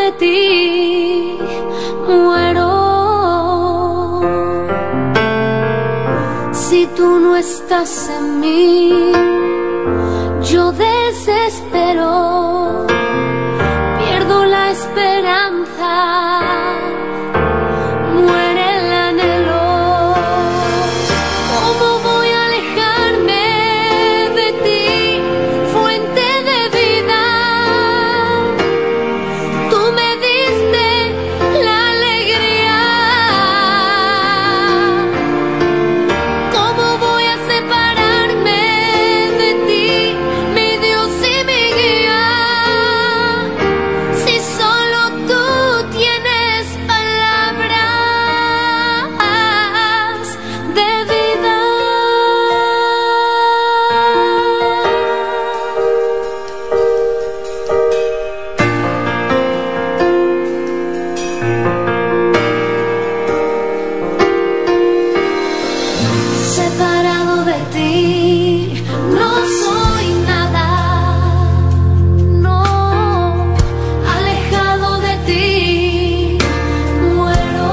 de ti, muero. Si tú no estás en mí, yo desespero, pierdo la esperanza, muere el anhelo. ¿Cómo voy a alejarme de ti, fuente de vida? Tú me diste la alegría. ¿Cómo voy a separarme de ti, mi Dios y mi guía? Si solo tú tienes palabras de vida. Separado de ti, no soy nada, no. Alejado de ti, muero.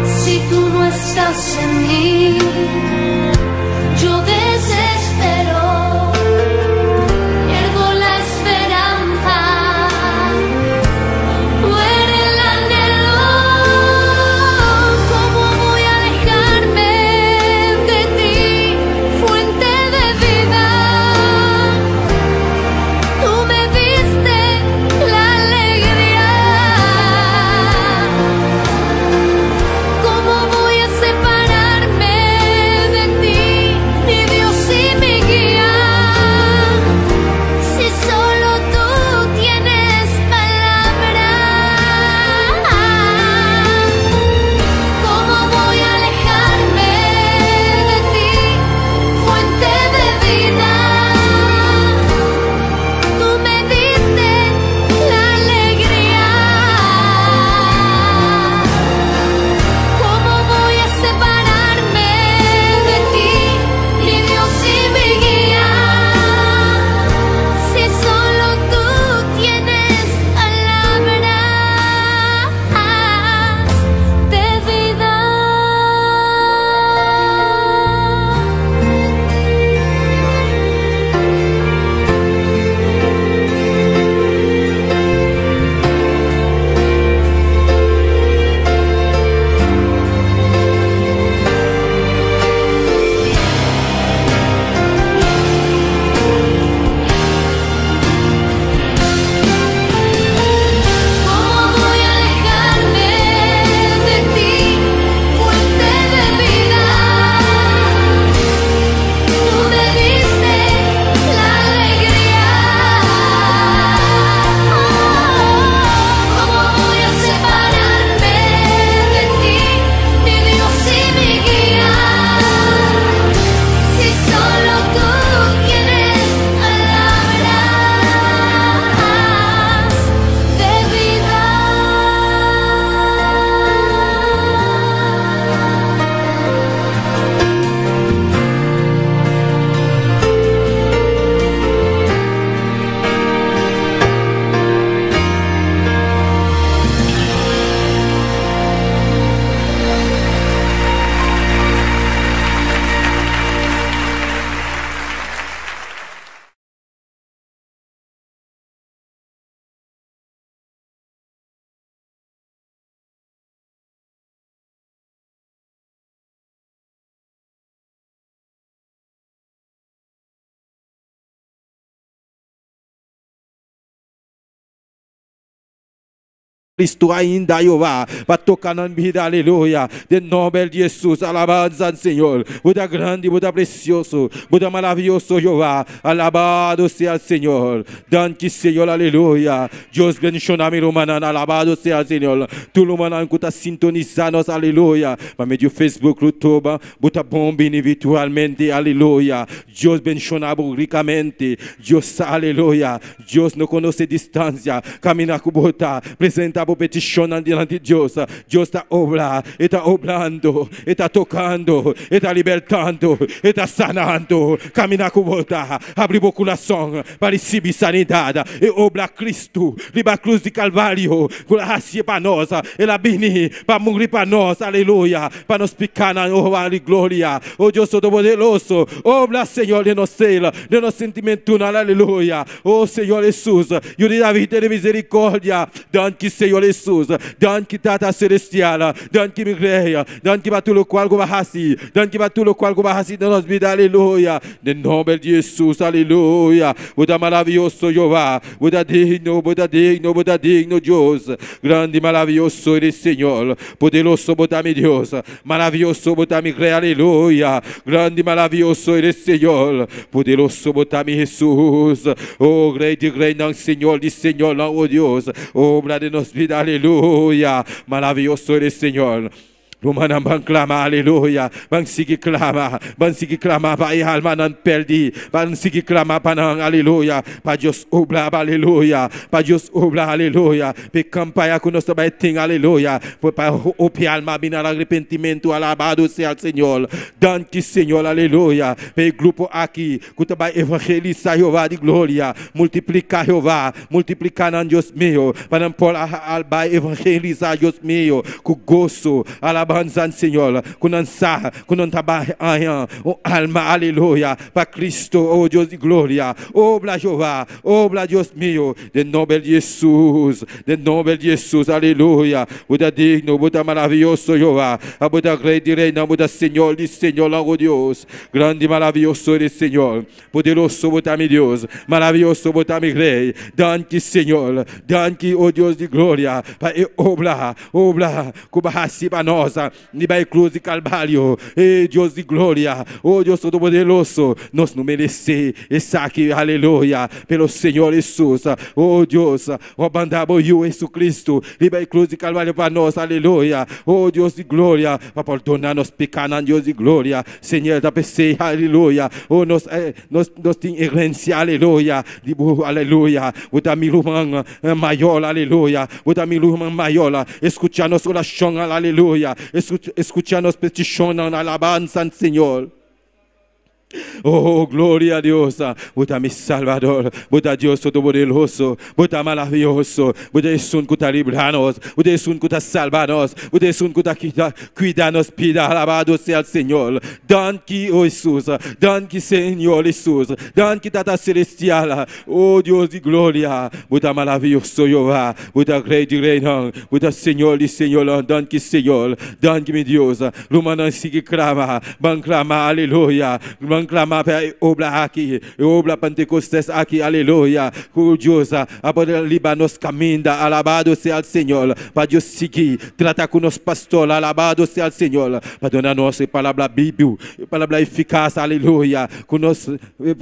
Si tú no estás en mí, yo desespero, pierdo la esperanza, muere el anhelo. ¿Cómo voy a alejarme de ti, fuente de vida? Tú me diste la alegría. ¿Cómo voy a separarme de ti, mi Dios y mi guía? Si solo tú tienes palabras. ¿Cómo voy a alejarme de ti, fuente de vida? Tú me diste la alegría. ¿Cómo voy a separarme de ti, mi Dios y mi guía? Si solo tú tienes palabras de vida. ¿Cómo voy a alejarme de ti, fuente de vida? Tú me diste la alegría. ¿Cómo voy a separarme de ti, mi Dios y mi guía? Si solo tú tienes palabras de vida. Cristo ainda Jehová, pa toca nan bida, aleluya. Den nomber di Jesus, alabanza al Señor. Bo ta grandi, bo ta precioso, bo ta maraviyoso, Jehová. Alabado sea el Señor. Danki, Señor, aleluya. Dios bendiciona mi rumannan, alabado sea el Señor. Tur rumannan cu ta sintonisa nos, aleluya. Pa medio Facebook, YouTube, bo ta bon bini virtualmente, aleluya. Dios bendiciona bo ricamente. Dios, aleluya. Dios no conoce distancia. Camina cu bo ta, presenta. Hiba bo petishonnan dilanti Dios. Dios ta obra, E ta obrando, E ta tokando, E ta libertando, E ta sanando. Kaminda ku bo ta, habri bo kurason pa risibí sanidat. E obra Kristu riba krus di Kalvario ku a hasié pa nos. El a bini pa muri pa nos, aleluya, pa nos pikánan. Oh, wak gloria! Oh Dios Todopoderoso, obra, Señor, den nos ser, den nos sentimentunan, aleluya. Oh Señor Hesus, Yu di David, tene miserikòrdia. Danki, Señor Hesus. Danki, Tata Selestial. Danki, mi Rei. Danki pa tur lokual ku bo a hasi. Danki pa tur lokual ku bo a hasi den nos bida, aleluya. Den nòmber di Hesus, aleluya. Bo ta maravioso, Jehová. Bo ta digno, bo ta digno, bo ta digno, Dios. Grandi, maravioso eres, Señor. Poderoso bo ta, mi Dios. Maravioso bo ta, mi Rei, aleluya. Grandi, maravioso eres, Señor. Poderoso bo ta, mi Hesus. Oh, Rei di reinan, Señor di señornan, oh Dios. Obra den nos bida, aleluya. Maravioso eres, Señor. Rumannan, ban klama, aleluya. Ban sigui klama, ban sigui klama pa e almanan pèrdí. Ban sigui klama pa nan, aleluya. Pa Dios obra, aleluya. Pa Dios obra, aleluya. Pa e kampaña ku nos ta bai tin, aleluya. Pa hopi alma bini na arepentimentu, alabado sea el Señor. Danki, Señor, aleluya. Pa e grupo aki ku ta bai evangelisá, Jehová di gloria. Multipliká, Jehová. Multipliká nan, Dios mio. Pa nan por bai evangelisá, Dios mio, ku goso, alabansa al Señor. Ku nan sa ku nan ta bai haña un alma, aleluya, pa Cristo, oh Dios di gloria. Obra, Jehová. Obra, Dios mio. Den nòmber di Hesus, den nòmber di Hesus, aleluya. Bo ta digno, bo ta maravioso, Jehová. Bo ta Rei di reinan, bo ta Señor di señornan, oh Dios. Grandi, maravioso eres, Señor. Poderoso bo ta, mi Dios. Maravioso bo ta, mi Rei. Danki, Señor. Danki, oh Dios di gloria, pa e obra, obra ku bo a hasi pa nos riba e krus di Kalvario. E Dios di gloria, oh Dios Todopoderoso, nos no meresé esaki, aleluya, pero Señor Hesus, oh Dios, bo a manda bo Yu Jesucristo riba e krus di Kalvario pa nos, aleluya, oh Dios di gloria, pa pordona nos pekanan, Dios di gloria. Señor ta p'esei, aleluya, oh nos, nos, nos tin herensia, aleluya, di bo, aleluya, bo ta mi ruman mayor, aleluya, bo ta mi ruman mayor, escucha nos oracionnan, aleluya, escucha nos peticionnan, alabansa al Señor. Oh, gloria a Dios, bo ta mi Salvador, bo ta Dios Todopoderoso, bo ta maravioso, bo ta esun ku ta libra nos, bo ta esun ku ta salba nos, bo ta esun ku ta kita kuida nos bida, alabado sea el Señor. Danki, oh Hesus, danki Señor Hesus, danki Tata Celestial, oh Dios di gloria, bo ta maravioso, Jehová, bo ta Rey di reynan, bo ta Señor di señornan, danki Señor, danki mi Dios. Rumannan sigui klama, ban klama, aleluya, ban klama pa e obra aki, e obra Pentecostes aki, aleluya, ku Dios a por riba nos kaminda, alabado sea el Señor, pa Dios sigui trata ku nos pastor, alabado sea el Señor, pa duna nos e palabra bibu, e palabra efikas, aleluya, ku nos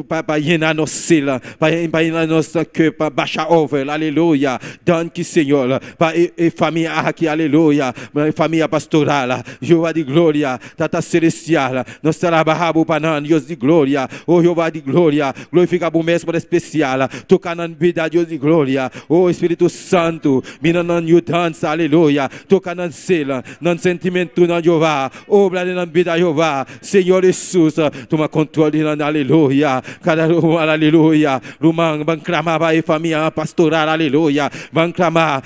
pa yena nos sel, pa yena nos kep, pa basha over, aleluya, danki Señor, pa e famia aki, aleluya, e famia pastoral, Jehová di gloria, Tata Celestial, nos ta alabá bo pa nan, Dios di gloria, oh Jehová di gloria, glorifiká bo mes por espesial, toka nan bida, Dios di gloria, oh Espíritu Santu, bini nan yudansa, aleluya, toka nan sel, nan sentimentunan, Jehová, obra den nan bida, Jehová, Señor Hesus, tuma control di nan, aleluya, kada ruman, aleluya, ruman, ban clama pa e famia pastoral, aleluya, ban clama,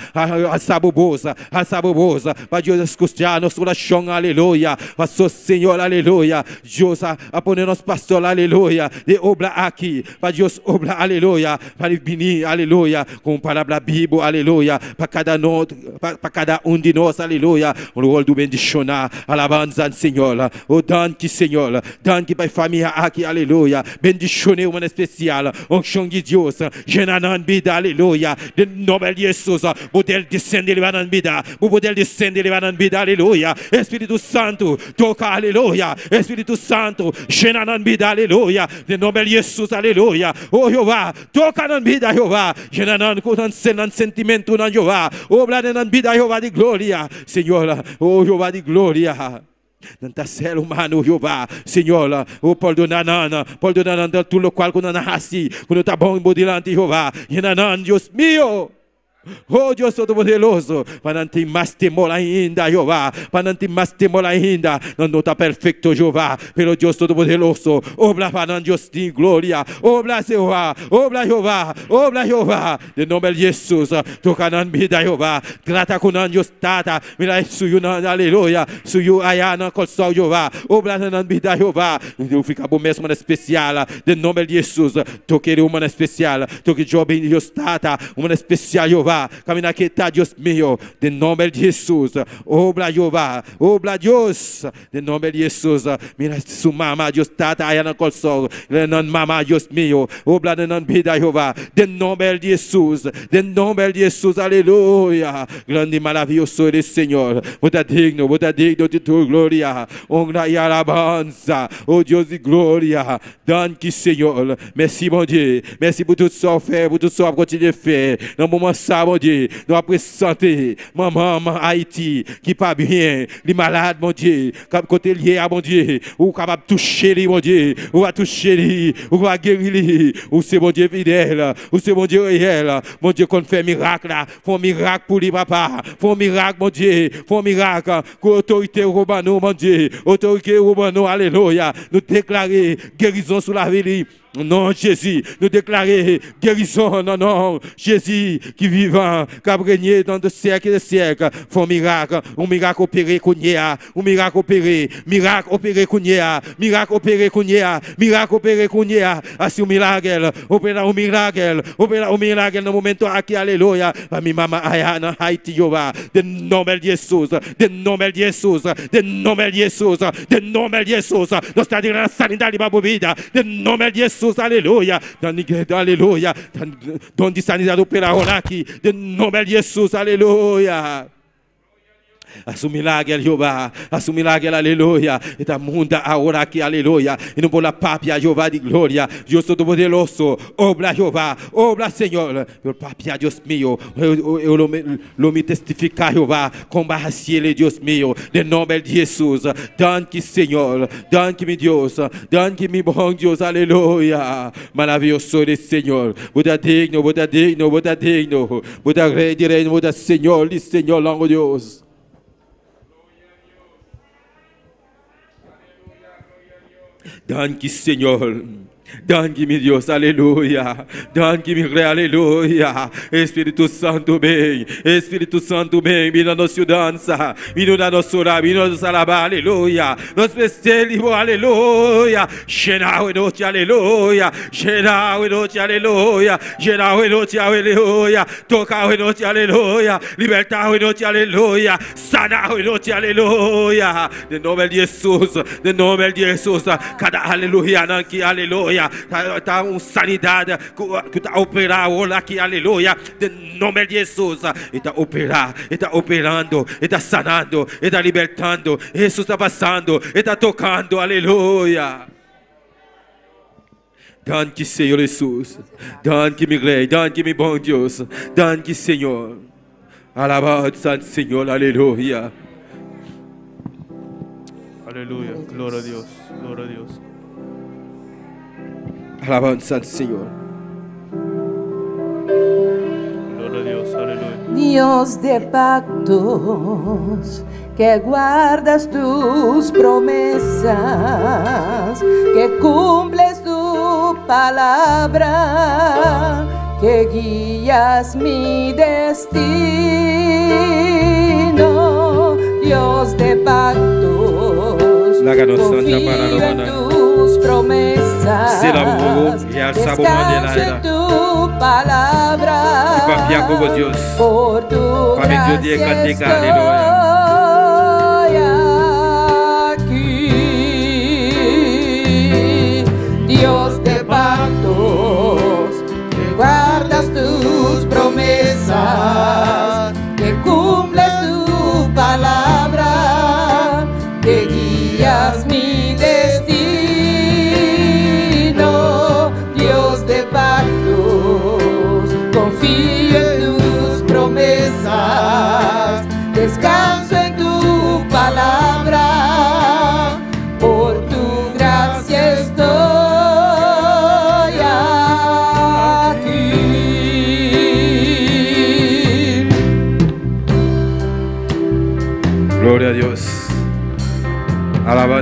alsa bo bos, alsa bo bos, pa Dios escucha nos oracion, aleluya, paso Señor, aleluya, Dios a pone nos pastor, aleluya, den obra aki, pa Dios obra, aleluya, pa bini, aleluya, ku un palabra bibu, aleluya, pa kada no, pa kada un di nos, aleluya, un wòrdu bendishoná, alabansa al Señor, o danki Señor, danki pa e famia aki, aleluya, bendishon'é un manera spesial, onkshon di Dios yena nan bida, aleluya, den nòmber di Hesus, poder desende riba nan bida, bo poder desende riba nan bida, aleluya, Espíritu Santu toka, aleluya, Espíritu Santu yena nan bida, aleluya, den nòmber di Hesus, aleluya, o Jehová. Toka nan bida, Jehová. Yena nan ku nan ser, nan sentimentunan, Jehová. Obra den nan bida, Jehová di gloria. Señor, o Jehová di gloria. Nan ta ser humano, Jehová. Señor, o pordona nan, pordona nan den tur lokual ku nan a hasi ku no ta bon bo dilanti, Jehová. Yena nan, Dios mio. Oh Dios Todopoderoso, pa nan tin mas temor ainda, Jehová, pa nan tin mas temor ainda. Nan no ta perfecto, Jehová, pero Dios Todopoderoso, obra pa nan, Dios di gloria, obra, Jehová, obra, Jehová, obra, Jehová, den nomber di Jesus, toca nan bida, Jehová, trata cu nan, Dios Tata, mira su yunan, aleluya, su yu aya na Kòrsou, Jehová, obra na nan bida, Jehová, fica bo mes manera special, den nomber di Jesus, toca e un manera special, toca Job, Dios Tata, un manera special, Jehová, camina cu ta, Dios mio, den nomber di Jesus, obra, Jehová, obra, Dios, den nomber di Jesus, mira su mama, Dios Tata, aya na Kòrsou, nan mama, Dios mio, obra den nan bida, Jehová, den nomber di Jesus, den nomber di Jesus, aleluya, grandi, maraviyoso eres, Señor, bo ta digno, bo ta digno di tu gloria, honra i alabansa, oh Dios di gloria, danki, Señor, mèsi, bon Dios, mèsi pa tur sa w fè, pa tur sa w kontinye fè, nan moman sa, bon Dios, nou ap prezante, manman Ayiti, ki pa byen, li malad, bon Dios, kote li ye, bon Dios, ou kapab touche li, bon Dios, ou va touche li, ou va geri li, ou se bon Dios fidèl, ou se bon Dios reyèl, bon Dios konn fè mirak la, fè mirak pou li, papa, fè mirak, bon Dios, fè mirak, ke otorite ou ban nou, bon Dios, otorite ou ban nou, aleluya, nou deklare gerizon sou lavi li. Non, Jezi, nou deklare gerizon, non, non, Jezi ki vivan, ki ap renye dan de syèk e de syèk, fè mirak, yon mirak opere kounye a, yon mirak opere, mirak opere kounye a, mirak opere kounye a, mirak opere kounye a, hasi un milag, opera un milag, opera un milag na e momento aki, aleluya, pa mi mama aya na Haiti, Jehová, den nòmber di Jesus, den nòmber di Jesus, den nòmber di Jesus, den nòmber di Jesus, nos ta deklarando sanidat riba bo bida, den nòmber di Jesus, aleluya, aleluya, don di sanidat opera awor aki, den nòmber di Jesus, aleluya. Hasi un milager, Jehová. Hasi un milager, aleluya. E ta munda awor aki, aleluya. I no por a papia, Jehová di gloria. Dios Todopoderoso. Obra, Jehová. Obra, Señor. Pero papia, Dios mio. Eu lo me testificar, Jehová. Kon cielo, Dios mío. Den nòmber di Jesus. Danki, Señor. Danki, mi Dios. Danki, mi bon Dios. Aleluya. Maraviyoso eres, Señor. Bo ta digno, bo ta digno, bo ta digno. Bo ta Rei di rei, bo ta Señor di señor, longo Dios. Danki, Señor. Danki, mi Dios, aleluya. Danki, mi Rei, aleluya. Spiritu Santu, bin. Spiritu Santu, bin. Bin na nos yudansa. Bin na nos ora, bin na nos alabá, aleluya. Nos mester, aleluya. Yena anochi, aleluya. Yena anochi, aleluya. Yena anochi, aleluya. Toka anochi, aleluya. Libertá anochi, aleluya. Sana anochi, aleluya. Den nòmber di Jesus, den nòmber di Jesus. Kada aleluya, aki, aleluya. Ta un sanidat ku ta operá awor aki, aleluya. Den nòmber di Jesus. E ta operá, e ta operando, e ta sanando, e ta libertando. Jesus ta pasando, e ta tokando, aleluya. Danki, Señor Jesus. Danki, mi Rei. Danki, mi bon Dios. Danki, Señor. Alabansa, Señor. Aleluya. Aleluya. Gloria a Dios. Gloria a Dios. Alabansa, Señor. Gloria a Dios. Aleluya. Dios de pactos, que guardas tus promesas, que cumples tu palabra, que guías mi destino. Dios de pactos, Láganos, Santa confío para en Romana. tus promesas, Se la bobo, ya sabo descanso mandela, en tu palabra. Y papia como Dios. Por tu Pa mi Dios gracia cantica, aleluya. estoy aquí. Dios de pactos, que guardas tus promesas, que cumples tu palabra, que guías mi destino. Dios de pactos, confío en tus promesas, descanso en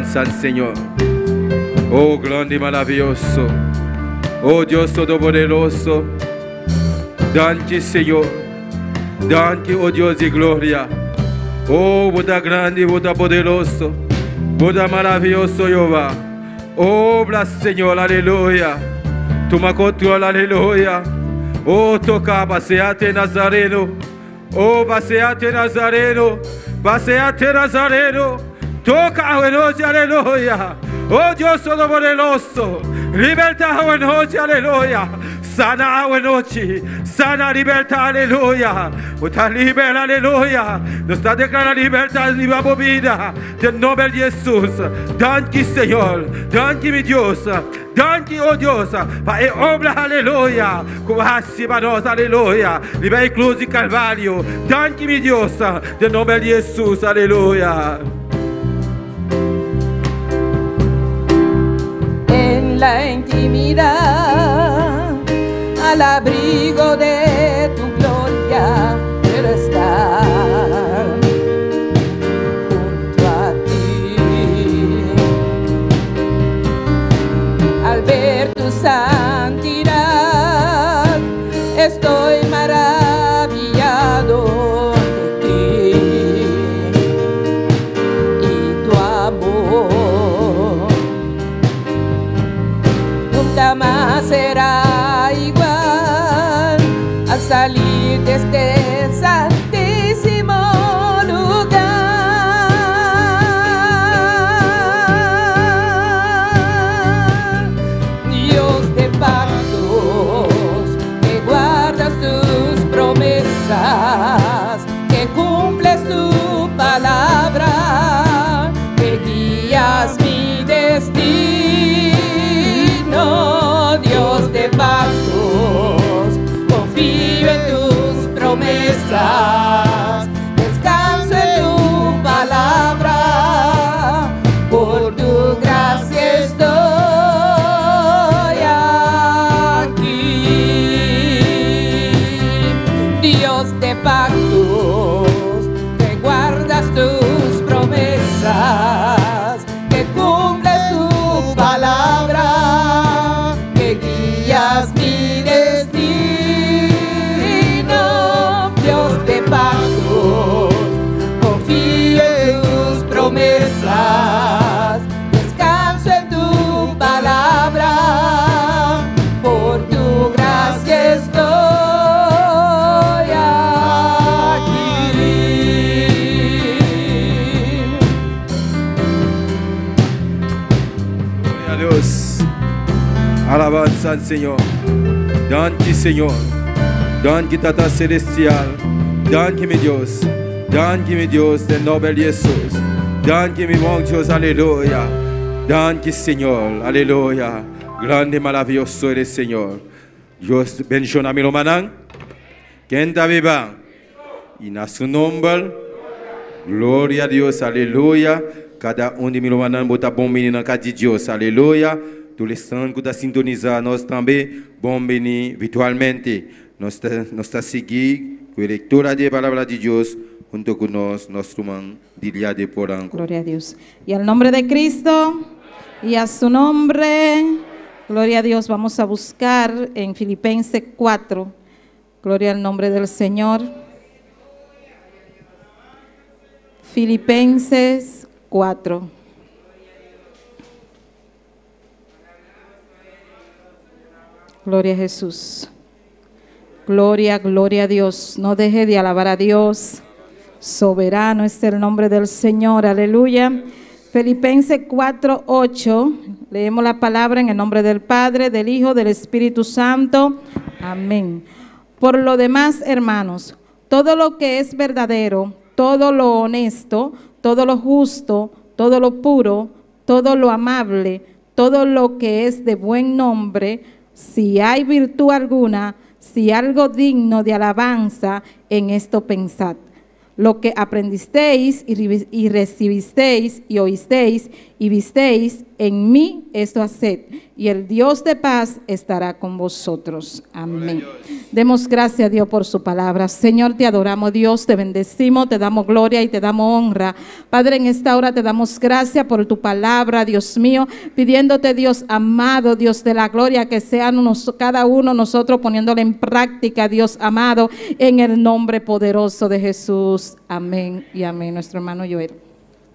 Alabanza al Señor. Oh, grande y maravilloso. Oh, Dios Todopoderoso. Danki, Señor. Danki, oh Dios di gloria. Oh, Bo ta grandi, Bo ta poderoso. Bo ta maravioso, Jehová. Obra, Señor, aleluya. Tuma control, aleluya. Oh, toca, paseate, Nazareno. Oh, paseate, Nazareno. Paseate, Nazareno. Toca awe nochi, aleluya. Oh, Dios Todopoderoso. Liberta awe nochi, aleluya. Sana awe nochi. Sana liberta, aleluya. Bo ta liber, aleluya. Nos ta declara libertad riba bo bida. Den nomber di Jesus. Danki, Señor. Danki, mi Dios. Danki, oh Dios, pa e obra, aleluya, cu bo a haci pa nos, aleluya, riba e cruz di Calvario. Danki, mi Dios, den nomber di Jesus, aleluya. En la intimidad, al abrigo de tu gloria, quiero estar junto a ti. Al ver tu santidad, estoy maravillado de ti y tu amor. Nunca más será igual al salir de este santísimo lugar. Dios de pactos, que guardas tus promesas, que cumples tu palabra, que guías mi destino. Dios de pactos, confío en tus promesas, descanso en tu palabra, por tu gracia estoy aquí. Dios de pactos, que guardas tus promesas, que cumples tu palabra, que guías mi destino. Dios de pactos, confío en tus promesas, descanso en tu palabra, por tu gracia estoy aquí. Gloria a Dios. Alabanza al Señor. Danki, Señor. Danki, Tata Celestial. Danki, mi Dios. Danki, mi Dios, den nomber di Jesus. Danki, mi bon Dios. Aleluya. Danki, Señor. Aleluya. Grande y maravilloso eres, Señor. Dios bendiciona mi rumannan. Ken ta biba? Y na su nomber. Gloria a Dios. Aleluya. Cada un di mi rumannan bo ta bon bini na cas di Dios. Aleluya. Tur esnan cu ta sintonisa nos tambe, bon bini virtualmente. Nos ta sigui cu e lectura di e Palabra di Dios hunto cu nos, nos ruman Dilia de Poranco. Gloria a Dios. Y al nombre de Cristo y a su nombre, gloria a Dios, vamos a buscar en Filipenses 4. Gloria al nombre del Señor. Filipenses 4. Gloria a Jesús. Gloria, gloria a Dios. No deje de alabar a Dios. Soberano es el nombre del Señor. Aleluya. Filipenses 4, 8. Leemos la palabra en el nombre del Padre, del Hijo, del Espíritu Santo. Amén. Por lo demás, hermanos, todo lo que es verdadero, todo lo honesto, todo lo justo, todo lo puro, todo lo amable, todo lo que es de buen nombre, si hay virtud alguna, si algo digno de alabanza, en esto pensad. Lo que aprendisteis y recibisteis y oísteis y visteis en mí, esto haced, y el Dios de paz estará con vosotros. Amén. Demos gracias a Dios por su palabra. Señor, te adoramos, Dios, te bendecimos, te damos gloria y te damos honra. Padre, en esta hora te damos gracias por tu palabra, Dios mío, pidiéndote, Dios amado, Dios de la gloria, que sean cada uno nosotros poniéndole en práctica, Dios amado, en el nombre poderoso de Jesús. Amén y amén. Nuestro hermano Joel.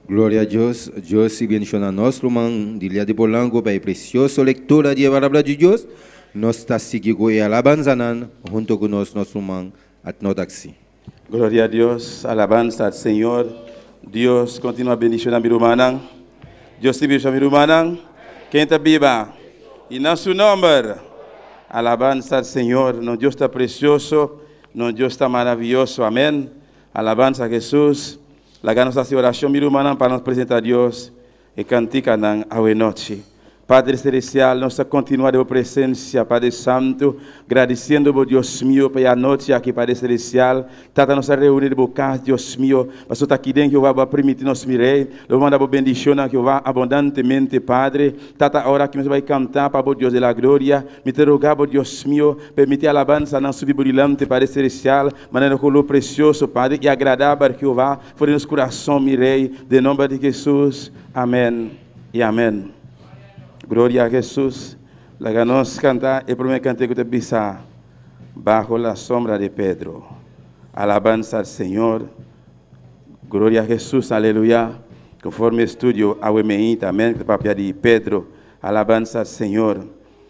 Gloria a Dios, Dios y bendición a nuestro hermano Dilia de Polanco para la preciosa lectura de la palabra de Dios. Nos está siguiendo y alabanza junto con nuestro hermano Atnotaxi. Gloria a Dios, alabanza al Señor. Dios continúa bendiciendo a mi hermana. Dios te bendice a mi hermana. Quem está viva? Y en su nombre. Alabanza al Señor. No, Dios está precioso. No, Dios está maravilloso. Amén. Alabanza a Jesús. La ganas hace oración, mi hermana, para nos presentar a Dios y cantica a noche. Padre Celestial, nos continua de presencia, Padre Santo, agradeciendo por Dios mío, por la noche aquí, Padre Celestial. Tata nos reunir por casa, Dios mío, pasó aquí dentro, Jehová va a permitirnos, mi Rey. Lo manda por bendición a Jehová abundantemente, Padre. Tata, ahora que nos va a cantar, para Dios de la gloria, me te rogamos, Dios mío, permite alabanza, nos subir brilhante, Padre Celestial, maneira color precioso, Padre, y agradable a Jehová, por nuestro corazón, mi Rey, de nombre de Jesús. Amén y amén. Gloria a Jesús. La ganos canta el primer cántico de Bisa, bajo la sombra de Pedro. Alabanza al Señor. Gloria a Jesús, aleluya. Conforme estudio, AWMI también, papia de Pedro. Alabanza al Señor.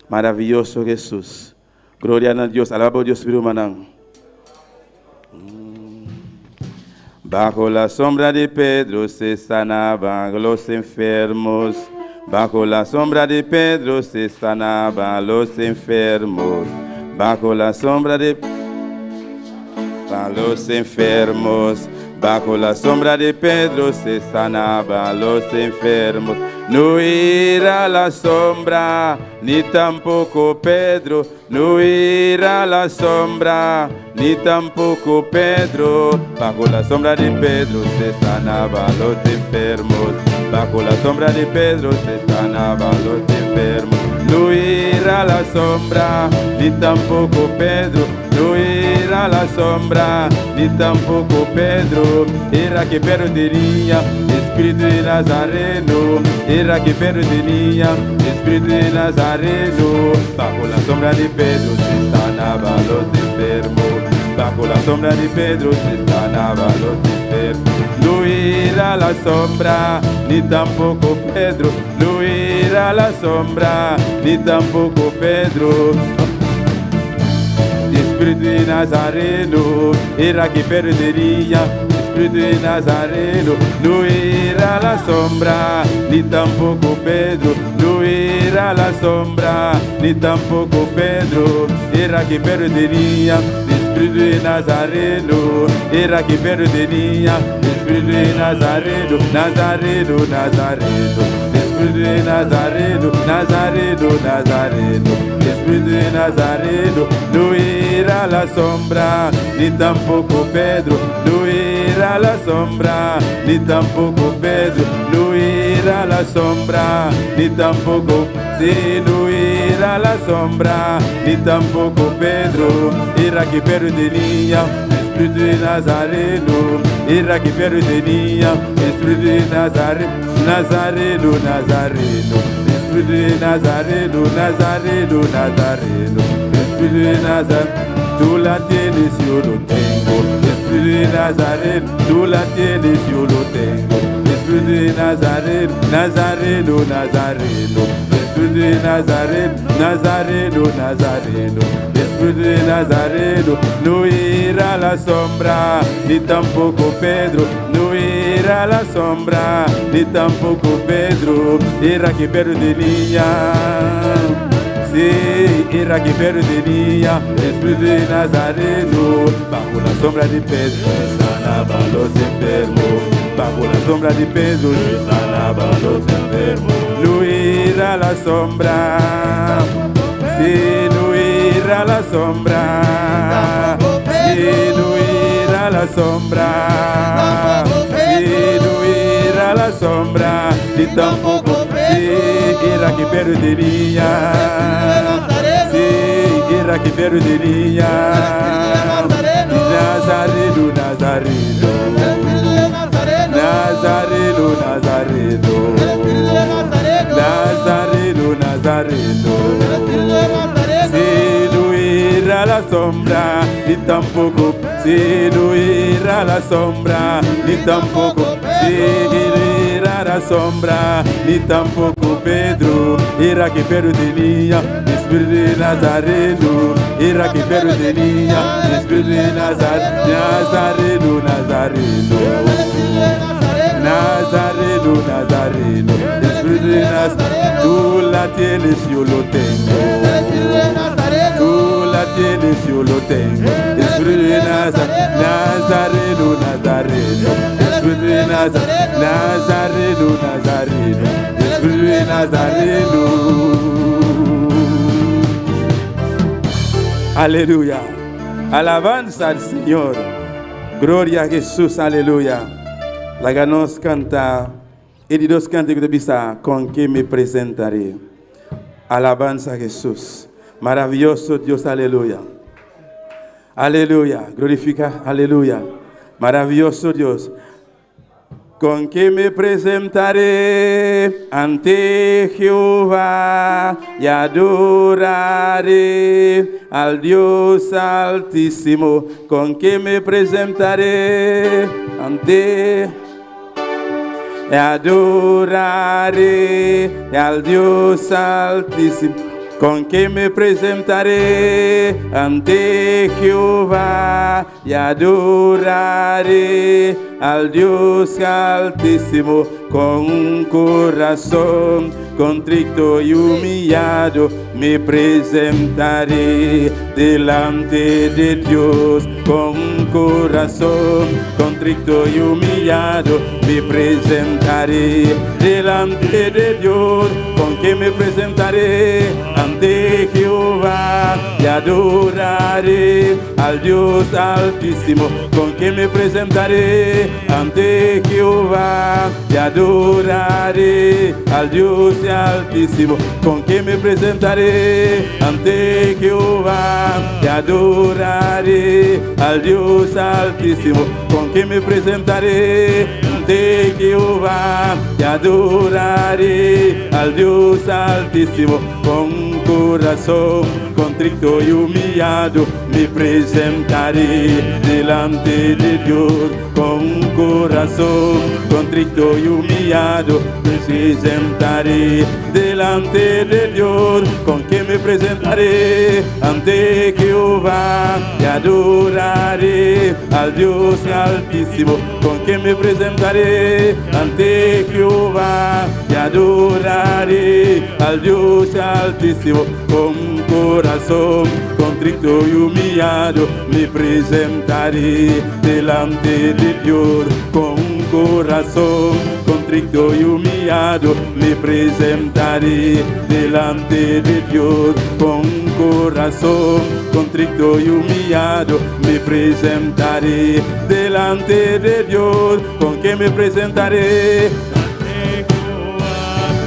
Maravilloso Jesús. Gloria a Dios. Alaba a Dios, hermano. Bajo la sombra de Pedro se sanaban los enfermos. Bajo la sombra de Pedro se sanaban los enfermos. Bajo la sombra de los enfermos. Bajo la sombra de Pedro se sanaban los enfermos. No era la sombra, ni tampoco Pedro. No era la sombra, ni tampoco Pedro. Bajo la sombra de Pedro se sanaban los enfermos. Bajo la sombra de Pedro se sanaban los enfermos. No era la sombra, ni tampoco Pedro. No era la sombra, ni tampoco Pedro. Era que Pedro tenía espíritu de Nazareno. Era que Pedro tenía espíritu de Nazareno. Bajo la sombra de Pedro se sanaban los enfermos. Bajo la sombra de Pedro se sanaban los enfermos. No era la sombra, ni tampoco Pedro. No era la sombra, ni tampoco Pedro. Espíritu de Nazareno, era que Pedro tenía. Espíritu de Nazareno, no era la sombra, ni tampoco Pedro. No era la sombra, ni tampoco Pedro. Era que Pedro tenía. Espíritu de Nazareno, era que Pedro tenía. Espíritu de Nazareno, Nazareno, Nazareno. Espíritu de Nazareno, Nazareno, Nazareno. Espíritu de Nazareno, no era la sombra, ni tampoco Pedro. No era la sombra, ni tampoco Pedro. No era la sombra, ni tampoco. Sí, no era la sombra, ni tampoco Pedro. Era que Pedro tenía Espíritu de Nazareno. Era que Pedro tenía Espíritu de Nazareno, Nazareno, Nazareno. Espíritu de Nazareno, Nazareno, Nazareno. Espíritu de Nazareno, tú la tienes, yo lo tengo. Espíritu de Nazareno, tú la tienes, yo lo tengo. Espíritu de Nazareno, Nazareno, Nazareno. Espíritu de Nazareno, Nazareno, Nazareno. Espíritu de Nazareno, no era la sombra, ni tampoco Pedro. No era la sombra, ni tampoco Pedro. Era que Pedro tenía. Sí, era que Pedro tenía. Espíritu de Nazareno, bajo la sombra de Pedro sanaban los enfermos. Bajo la sombra de Pedro sanaban los enfermos. No era la sombra, sí, no era la sombra, sí, no era la la sombra. Sí, no era la sombra, ni tampoco. Sí, era que Pedro tenía. Sí, era que Pedro tenía. Nazareno, Nazareno. Nazareno, Nazareno. Nazareno, Nazareno. Si no era la sombra, ni tampoco. Si no era la sombra, ni tampoco. Si era la sombra, ni tampoco Pedro. Era que Pedro tenía, Espíritu de Nazareno. Era que Pedro tenía, Espíritu de Nazareno, Nazareno, Nazareno. Nazareno, Nazareno, Espíritu de Nazareno, tú la tienes, yo lo tengo. Tú la tienes, yo lo tengo. Espíritu de Nazareno, Nazareno, Nazareno, Espíritu de Nazareno, Nazareno, Nazareno, Espíritu de Nazareno. Aleluya. Alabanza al Señor. Gloria a Jesús, aleluya. Laga nos kanta, e di dos kantika di bisa, kon ke me presentaré. Alabanza a Jesús. Maravilloso Dios, aleluya. Aleluya, glorifica, aleluya. Maravilloso Dios. Con que me presentaré ante Jehová y adoraré al Dios Altísimo. Con que me presentaré ante y adoraré al Dios Altísimo. Con que me presentaré ante Jehová y adoraré al Dios Altísimo con un corazón contrito y humillado me presentaré delante de Dios con un corazón contrito y humillado me presentaré delante de Dios con que me presentaré ante Jehová y adoraré al Dios Altísimo con que me presentaré ante Jehová y adoraré al Dios Altísimo con que me presentaré ante Jehová y adoraré al Dios Altísimo con que me presentaré ante Jehová y adoraré al Dios Altísimo con un corazón contrito y humillado me presentaré delante de Dios con un corazón contrito y humillado me presentaré delante de Dios con que me presentaré ante Jehová y adoraré al Dios Altísimo con que me presentaré ante Jehová y adoraré al Dios Altísimo con un corazón contrito y humillado me presentaré delante de Dios con un corazón contrito y humillado me presentaré delante de Dios con un corazón contrito y humillado me presentaré delante de Dios con que me presentaré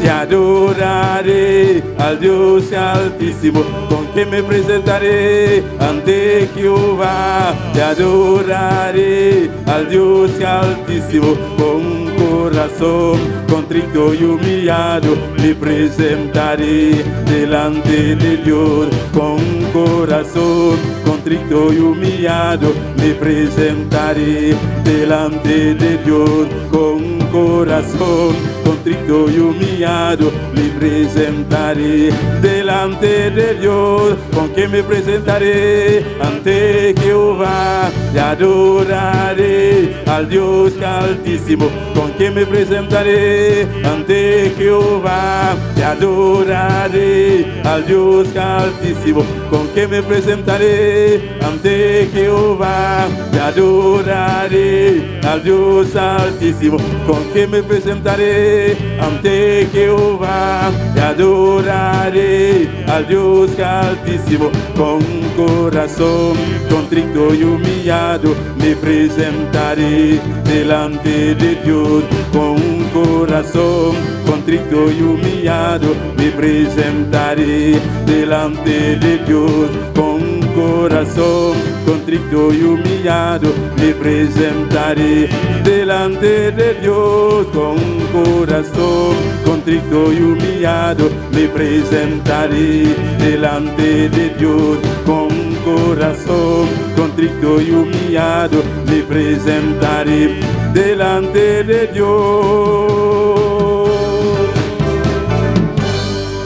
y adoraré al Dios Altísimo, con que me presentaré ante Jehová. Y adoraré al Dios Altísimo, con un corazón contrito y humillado me presentaré delante de Dios, con un corazón contrito y humillado me presentaré delante de Dios, con un corazón contrito y humillado me presentaré delante de Dios, con que me presentaré ante Jehová y adoraré al Dios Altísimo, con que me presentaré ante Jehová y adoraré al Dios Altísimo, con que me presentaré ante Jehová y adoraré al Dios Altísimo, con que me presentaré ante Jehová y adoraré al Dios Altísimo con corazón contrito y humillado me presentaré delante de Dios con un corazón contrito y humillado me presentaré delante de Dios con un corazón contrito y humillado me presentaré delante de Dios con un corazón contrito y humillado me presentaré delante de Dios con un corazón contrito y humillado me presentaré delante de Dios.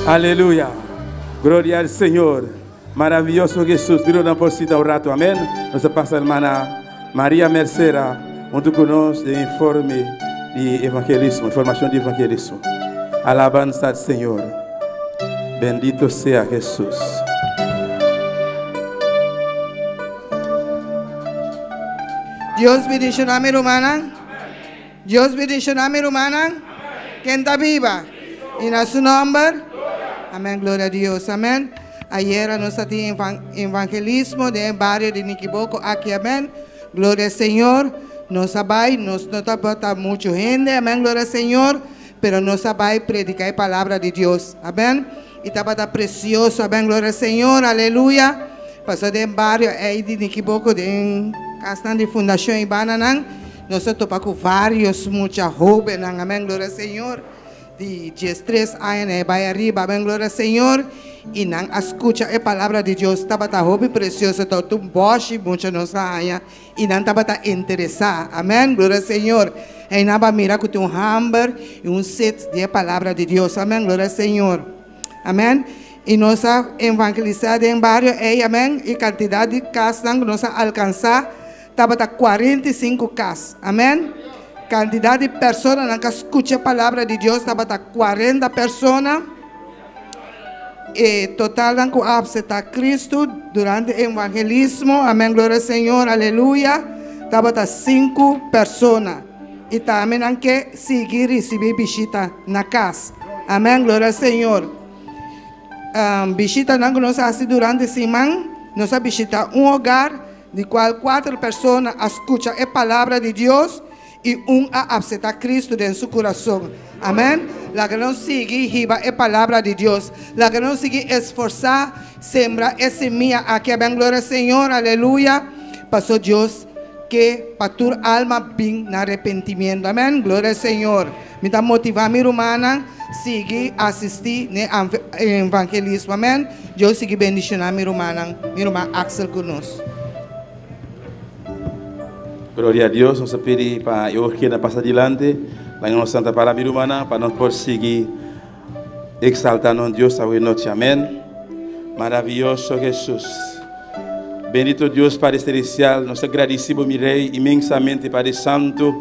Aleluya. Gloria al Señor. Maravilloso Jesús. Dile una posita un rato. Amén. Nos pasa hermana María Mercera, junto con nos de informe de evangelismo, información de evangelismo. Alabanza al Señor. Bendito sea Jesús. Dios bendiciona mi hermana. Dios bendiciona mi hermana. Quien está viva. Y en su nombre. Amén. Gloria a Dios. Amén. Ayer nos tuvimos evangelismo del barrio de Niquiboco. Aquí, amén. Gloria al Señor. Nos sabe, nos no está mucha gente. Amén. Gloria al Señor. Pero nos sabe predicar la palabra de Dios. Amén. Y estaba precioso. Amén. Gloria al Señor. Aleluya. Pasó del barrio ahí de Niquiboco, de casa de Fundación Ibananan. Nosotros topamos con varios, muchos jóvenes. Amén. Gloria al Señor. De 13 años, vai arriba. Amén. Gloria al Señor. E não escuta a palavra de Deus. Estava tá hobby precioso, tá um boche, muito nossa aia. E não estava tá interessado. Amém. Glória ao Senhor. E não vai mirar que tem um hamburger e um set de palavra de Deus. Amém. Glória ao Senhor. Amém. E nós evangelizar em barrio, e amém. E quantidade de casas nós alcançar, estava tá 45 casas. Amém. Quantidade de pessoas que escutam a palavra de Deus, estava tá 40 pessoas. E total que aceptar Cristo durante o evangelismo, amém, glória ao Senhor, aleluia, estava 5 pessoas. E também que seguir receber visita na casa, amém, glória ao Senhor. Visita não que nós fazemos durante a semana, nós visita um hogar, de qual 4 pessoas escutam a palavra de Deus e um a aceitar Cristo em seu coração. Amém? La que não sigue riba a palavra de Deus. La que não sigue esforçar, sembra e semilla aqui. Amém, glória ao Senhor, aleluia. Passou Deus que para tu alma bem na arrependimento. Amém? Glória ao Senhor. Me dá motivar minha irmã, sigue assistir né evangelismo. Amém? Deus sigue bendicionar minha irmã Axel conosco. Glória a Deus, nós pedimos para eu que passar adiante, lá em nossa Santa Palavra Humana, para nós prosseguir exaltando Deus a noite. Amém. Maravilhoso Jesus. Bendito Deus, Padre Celestial, nós agradecemos, mi Rei, imensamente, Padre Santo,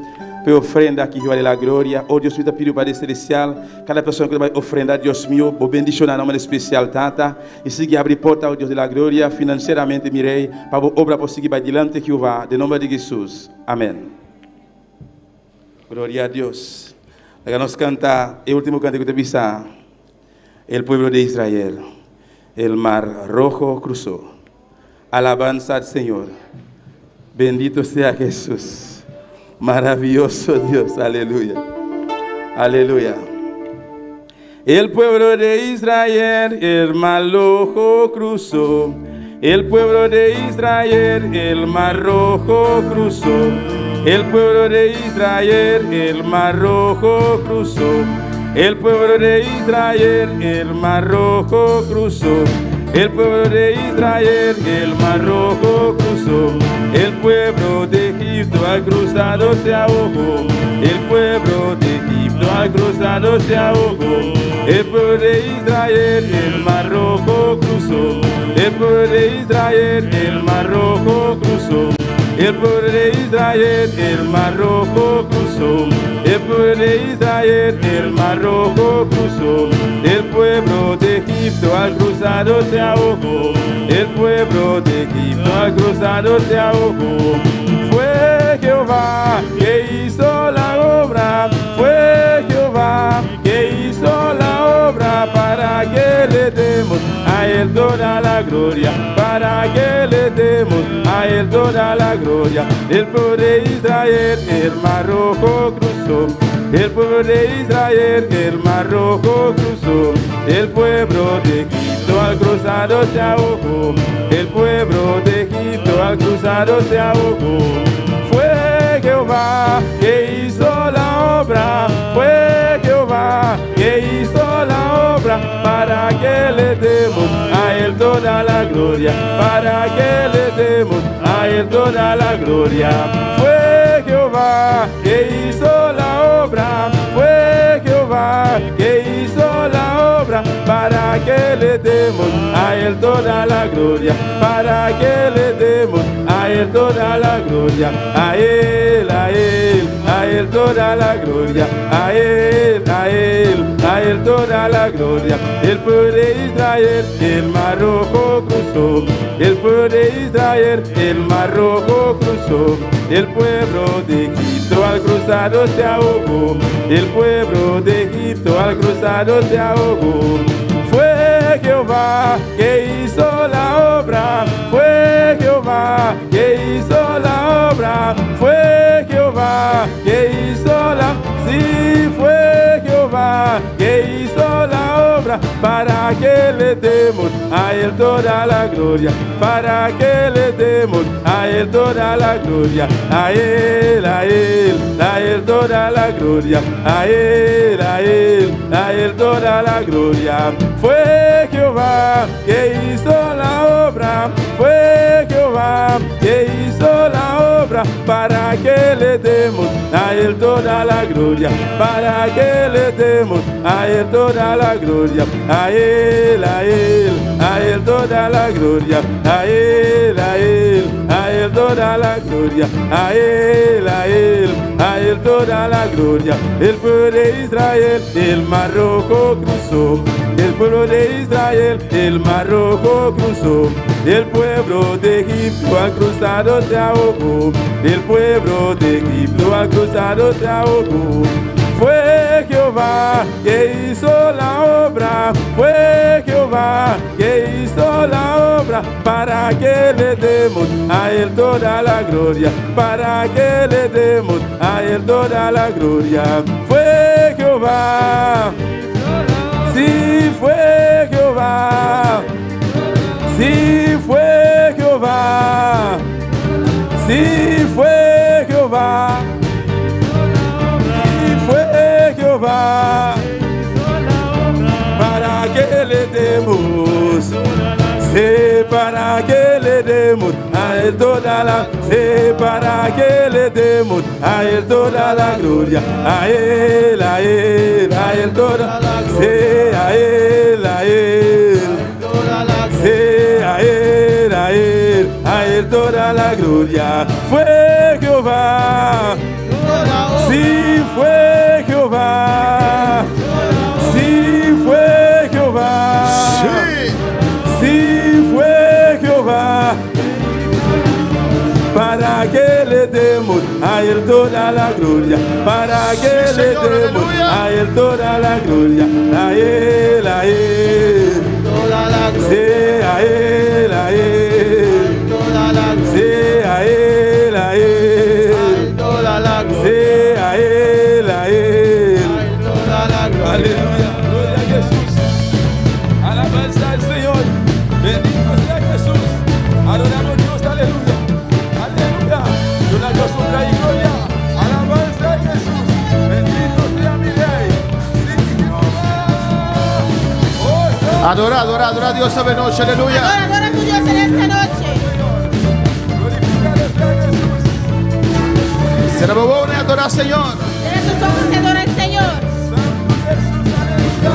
pela ofrenda que vale a glória. Oh Deus, eu te pido, Padre Celestial, cada pessoa que vai ofrendar, Deus meu, vou bendicionar nome especial, Tata, e seguir abrir porta, oh Deus da glória, financeiramente, mi Rei, para a obra prosseguir adiante que vá, de nome de Jesus. Amém. Glória a Deus. Agora nós canta, o último canto que te pisa, el pueblo de Israel, el mar rojo cruzó. Alabanza al Señor. Bendito sea Jesús. Maravilloso Dios, aleluya, aleluya. El pueblo de Israel, el mar rojo cruzó. El pueblo de Israel, el mar rojo cruzó. El pueblo de Israel, el mar rojo cruzó. El pueblo de Israel, el mar rojo cruzó. El pueblo de Israel, el mar rojo cruzó. El pueblo de Egipto al cruzado se ahogó. El pueblo de Egipto al cruzado se ahogó. El pueblo de Israel, el mar rojo cruzó. El pueblo de Israel, el mar rojo cruzó. El pueblo de Israel, el mar rojo cruzó. El pueblo de Israel, el mar rojo cruzó. El pueblo de Egipto al cruzado se ahogó. El pueblo de Egipto al cruzado se ahogó. Fue Jehová que hizo la obra. Fue Jehová que hizo la obra para que le demos Él toda la gloria, para que le demos a Él toda la gloria. El pueblo de Israel, el mar rojo cruzó. El pueblo de Israel, el mar rojo cruzó. El pueblo de Egipto al cruzado se ahogó. El pueblo de Egipto al cruzado se ahogó. Fue Jehová que hizo la obra, fue Jehová que hizo la obra, para que le demos a Él toda la gloria, para que le demos a Él toda la gloria. Fue Jehová que hizo la obra, fue Jehová que hizo la obra, para que le demos a Él toda la gloria, para que le demos a Él toda la gloria, a Él, a Él, a Él toda la gloria, a Él, a Él, a Él toda la gloria. El pueblo de Israel, el mar rojo cruzó, el pueblo de Israel, el mar rojo cruzó, el pueblo de Egipto al cruzado se ahogó, el pueblo de Egipto al cruzado se ahogó. Fue Jehová que hizo la obra, fue Jehová que hizo la obra, fue Jehová que hizo la, sí, fue Jehová que hizo la obra, para que le demos a Él toda la gloria, para que le demos a Él toda la gloria, a Él, a Él, a Él toda la gloria, a Él, a Él, a Él toda la gloria. Fue Jehová que hizo la obra, fue Jehová que hizo la obra, para que le demos a Él toda la gloria, para que le demos a Él toda la gloria, a Él, a Él, a Él toda la gloria, a Él, a Él, a Él toda la gloria, a Él, a Él, a Él toda la gloria. El pueblo de Israel, el mar rojo cruzó, el pueblo de Israel, el mar rojo cruzó, el pueblo de Egipto al cruzado se ahogó, el pueblo de Egipto al cruzado se ahogó. Fue Jehová que hizo la obra, fue Jehová que hizo la obra, para que le demos a Él toda la gloria, para que le demos a Él toda la gloria. Fue Jehová, sí fue Jehová, sí fue Jehová, sí fue Jehová, sí fue Jehová, para que le demos, sí, para que le demos a Él toda la, sí, para que le demos a Él toda la gloria, a Él, a Él, a Él toda, sí, a Él, a Él, sí, a Él, a Él, a Él toda la gloria. Fue Jehová, sí fue Jehová, sí fue Jehová, sí fue Jehová, para que le demos a Él toda la gloria, para que le demos a Él toda la gloria, a Él, a Él, sí, a Él, a Él, sí, a Él, a Él, sí, a Él, a Él. Aleluya, gloria a Jesús. Alabanza al Señor. Bendito sea Jesús. Adoramos a Dios, aleluya. Aleluya. Gloria a Dios, honra y gloria. Alabanza a Jesús. Bendito sea mi Rey. Sí, Jehová. Oh, Adora, adora, adora a Dios esta noche, aleluya. Adora, adora a tu Dios en esta noche. Glorificado sea Jesús. Será bobone adorar al Señor. Cierra tus ojos y adora al Señor. Santo Jesús, aleluya.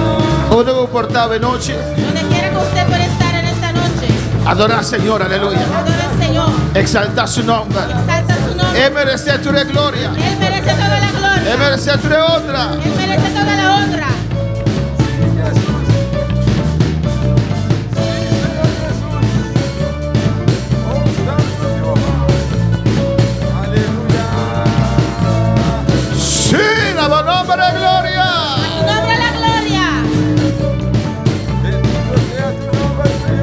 Onde vou portar de noche. Donde quiera que usted pueda estar en esta noche. Adorar al Señor, aleluya. Adora al Señor. Exaltar su nombre. Exalta su nombre. Él merece tu gloria. Él merece toda la gloria. Él merece tu honra. Él merece toda la honra. Jesús. Sí, Señor Jesús. Oh, Santo Jehová. Aleluya. Sí, la nombre de gloria. A tu nombre la gloria. Bendito sea tu nombre, Señor.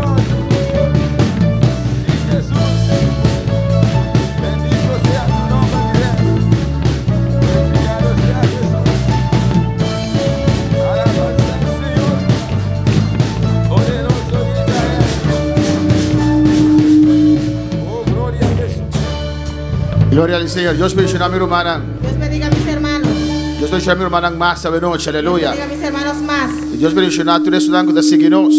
Gloria al Señor. Dios bendiciona mi rumannan. Dios bendiga a mis hermanos. Dios bendiciona mi rumannan mas awe nochi. Dios Aleluya. bendiga a mis hermanos más. Y Dios bendiciona tur esnan cu ta sigui nos.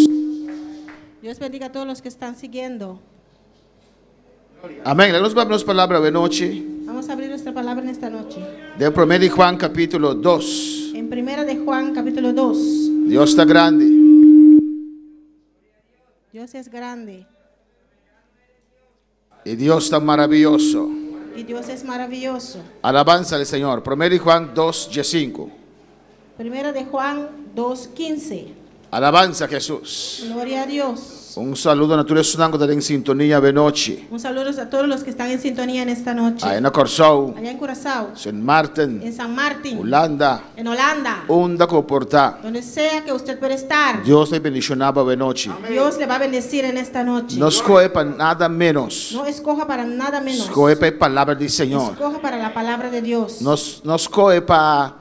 Dios bendiga a todos los que están siguiendo. Amén. Nos ta habri nos palabra awe nochi. Vamos a abrir nuestra palabra en esta noche. Den prome di Juan capítulo 2. En Primera de Juan, capítulo 2. Dios ta grandi. Dios es grande Y Dios ta maraviyoso. y Dios es maravilloso. Alabanza al Señor. Prome di Juan 2, 5. Primera de Juan 2.15. Alabanza a Jesús. Gloria a Dios. Un saludo na tur esnan cu ta den sintonia awe nochi. Un saludo a todos los que están en sintonía en esta noche. Aya na Corsou, Allá en Curazao, Sint Maarten, en San Martín, Hulanda, en Holanda, unda cu por ta. donde sea que usted pueda estar. Dios ta bendiciona bo awe nochi. Dios le va a bendecir en esta noche. No scohe pa nada menos. No escoja para nada menos. Scohe pa e palabra di Señor. Escoja para la palabra de Dios. No, no scohe pa,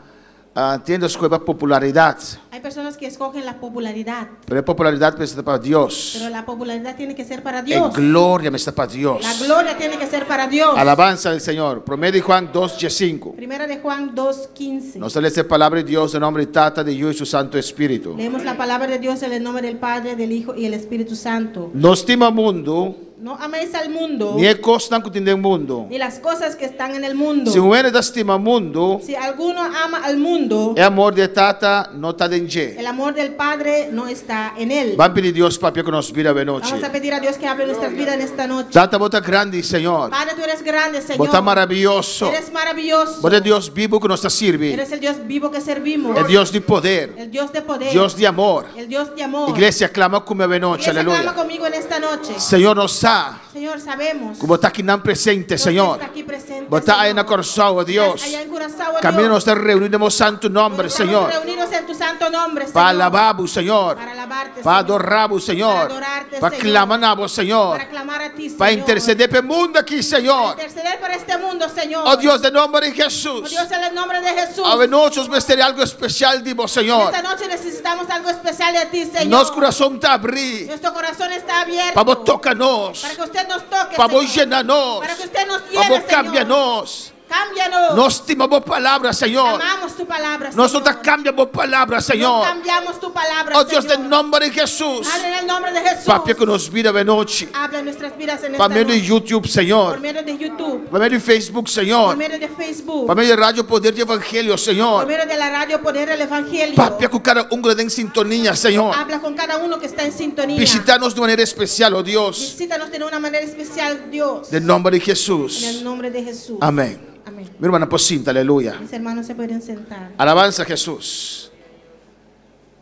tin hende scohe pa popularidad. Hay personas que escogen la popularidad, Pero e popularidad mester ta pa Dios. pero la popularidad tiene que ser para E Dios. gloria mester ta pa Dios. La gloria tiene que ser para Dios. Alabanza al Señor. Prome di Juan 2, 5. Primera de Juan 2.15. Nos ta lesa e palabra di Dios den nomber di Tata, di Yiu y su Santo Spirito. Leemos la palabra de Dios en el nombre del Padre, del Hijo y el Espíritu Santo. No stima mundo, No améis al mundo, ni e cosnan cu tin den mundo. ni las cosas que están en el mundo. Si un hende ta stima mundo, Si alguno ama al mundo, e amor di Tata no ta den dje. el amor del Padre no está en él. Ban pidi Dios papia cu nos bida awe nochi. Vamos a pedir a Dios que hable nuestras vidas en esta noche. Tata, bo ta grandi, Señor. Padre, tú eres grande, Señor. Bo ta maraviyoso. Eres maravilloso. Bo ta Dios bibo cu nos ta sirbi. Eres el Dios vivo que servimos. E Dios di poder. El Dios de poder. Dios di amor. El Dios de amor. Iglesia, clama cu mi awe nochi. Iglesia, Aleluya. clama conmigo en esta noche. Señor, nos sa. Señor, sabemos. Cu bo ta akinan presente, que usted Señor. está aquí presente, Bo ta aya na Señor. Corsou, Dios. Estás allá en Curazao, Caminda Dios. nos ta reuni den bo santo nomber, Estamos Señor. reunidos en tu santo nombre, Señor. Pa alaba bo, Señor. Para alabarte, Pa Señor. adora bo, Señor. Para adorarte, Pa Señor. clama na bo, Señor. Para clamar a ti, Pa Señor. intercede pa e mundo aki, Señor. Para interceder por este mundo, Señor. Oh Dios, den nomber di Oh Jesús. Dios, en el nombre de Jesús. Awe nochi nos mester algo especial di bo, Señor. Esta noche necesitamos algo especial de ti, Señor. Nos curason ta habri. Nuestro corazón está abierto. Pa bo toca nos. Para que usted nos toque, Pa bo Señor. yena nos. Para que usted nos Pa llene, bo Señor. cambia nos. Cámbianos. Nos stima bo palabra, Señor. Amamos tu palabra, Nos Señor. no ta cambia bo palabra, No Señor. cambiamos tu palabra, Oh Dios, Señor. den nomber di Jesús. Padre, en el nombre de Jesús. Papia cu nos bida awe nochi. Habla en nuestras vidas en Pa esta medio di noche. YouTube, Por Señor. medio de YouTube. Pa medio di Facebook, Por Señor. medio de Facebook. Pa medio di Radio Poder di Evangelio, Por Señor. medio de la radio Poder del Evangelio. Papia cu cada un den sintonia, Señor. Habla con cada uno que está en sintonía. Bishita nos di manera especial, oh Dios. Visítanos de una manera especial, Dios. Den nomber di En el Jesús. nombre de Jesús. Amén. Amén. Mi rumannan por sinta, aleluya. Mis hermanos se pueden sentar. Alabanza a Jesús.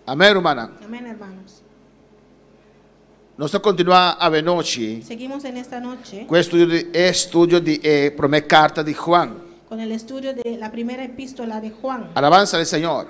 Amén, rumannan. Amén, hermanos. Nos ta continua awe nochi Seguimos en esta noche cu e estudio di, estudio di eh, prome carta di Juan. con el estudio de la primera epístola de Juan. Alabanza al Señor.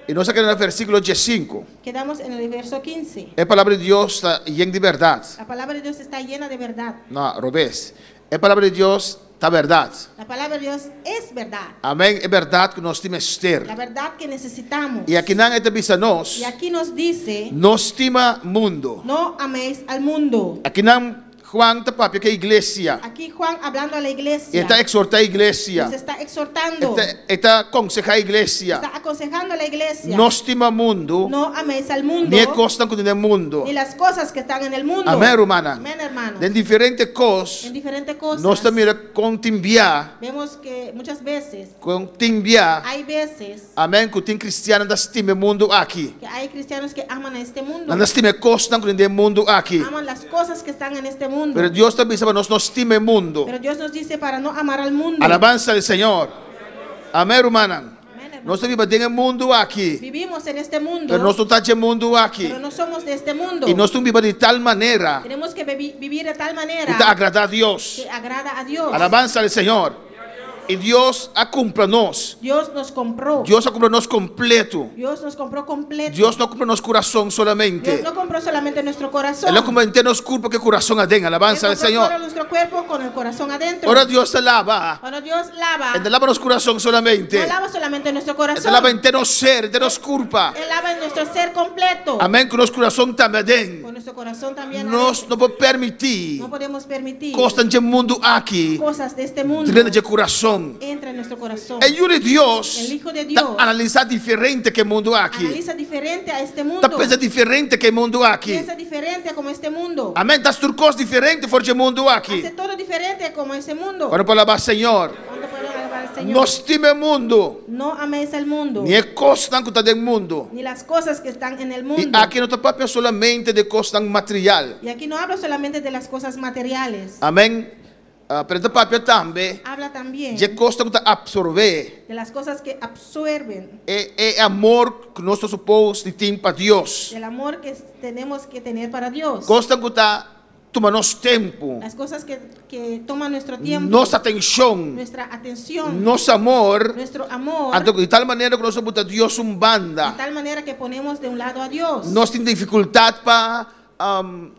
Y nos ta keda den versículo 5. Quedamos en el verso 15. E palabra di Dios ta yen di berdad. La palabra de Dios está llena de verdad. No, robes. E palabra di Dios ta berdad. La palabra de Dios es verdad. Amén. E berdad cu nos tin mester. La verdad que necesitamos. Y akinan e ta bisa nos, Y aquí nos dice, no stima mundo. no améis al mundo. Akinan Juan ta papia cu iglesia. Aquí Juan hablando a la iglesia. E ta exhorta iglesia. Nos está exhortando. E ta conseha iglesia. Está aconsejando a la iglesia. No stima mundo, No améis al mundo. ni e cosnan cu tin den mundo. Ni las cosas que están en el mundo. Amén, rumannan. Amén, hermano. Den diferente cos, En diferentes cosas. nos ta mira con tin bia, Vemos que muchas veces, con tin bia, hay veces amén, cu tin cristian ta stima mundo aki. que hay cristianos que aman a este mundo. Nan ta stima cosnan cu tin den mundo aki. Aman las cosas que están en este mundo. Pero Dios ta bisa pa nos no stima mundo. Pero Dios nos dice para no amar al mundo. Alabanza al Señor. Amén, rumannan. Amén, hermano. Nos ta biba den mundo aki. Vivimos en este mundo, Pero nos no ta di mundo aki. pero no somos de este mundo. Y nos ta biba di tal manera Tenemos que vivir de tal manera cu ta agrada Dios. que agrada a Dios. Alabanza al Señor. I Dios a kumpra nos. Dios nos compró. Dios a kumpra nos kompleto. Dios nos compró completo. Dios no a kumpra nos kurason solamente. Dios no compró solamente nuestro corazón. El a kumpra henter nos kurpa ku e kurason aden. Alabansa Él al compró Señor. todo nuestro cuerpo con el corazón adentro. Ora Dios ta laba. Cuando Dios lava, E n' ta laba nos kurason solamente. no lava solamente nuestro E ta corazón. laba henter nos ser, henter nos kurpa. Él lava nuestro ser completo. Amèn. Ku nos kurason tambe aden. Con nuestro corazón también Nos adentro. no por permití No podemos permitir kosnan dje mundu aki cosas de este mundo drenta dje kurason. entra en nuestro corazón. E Yu di Dios El Hijo de ta Dios analisá diferente ku e mundu aki. Analiza diferente a este Ta mundo. pensa diferente ku e mundu aki. Piensa diferente como este mundo. Amèn. Ta hasi tur kos diferente for di e mundu Hace aki. todo diferente como ese mundo. Kuantu por alabá Señor. ¿Cuánto pueden alabar al Señor? No stima e mundu, No améis al mundo, ni e kosnan ku ta den mundu. ni las cosas que están en el I mundo. aki no ta papia solamente di kosnan material. Y aquí no hablo solamente de las cosas materiales. Amèn. Ah, pero ta papia tambe Habla también di kosnan ku ta apsorbé de las cosas que absorben, e, e amor ku nos ta supos di tin pa Dios. del amor que tenemos que tener para Dios. Kosnan ku ta tuma nos tempu, Las cosas que, que toman nuestro tiempo, nos atenshon, nuestra atención, nos amor. nuestro amor, Anto, di tal manera ku nos ta buta Dios un de banda. tal manera que ponemos de un lado a Dios. Nos tin difikultat pa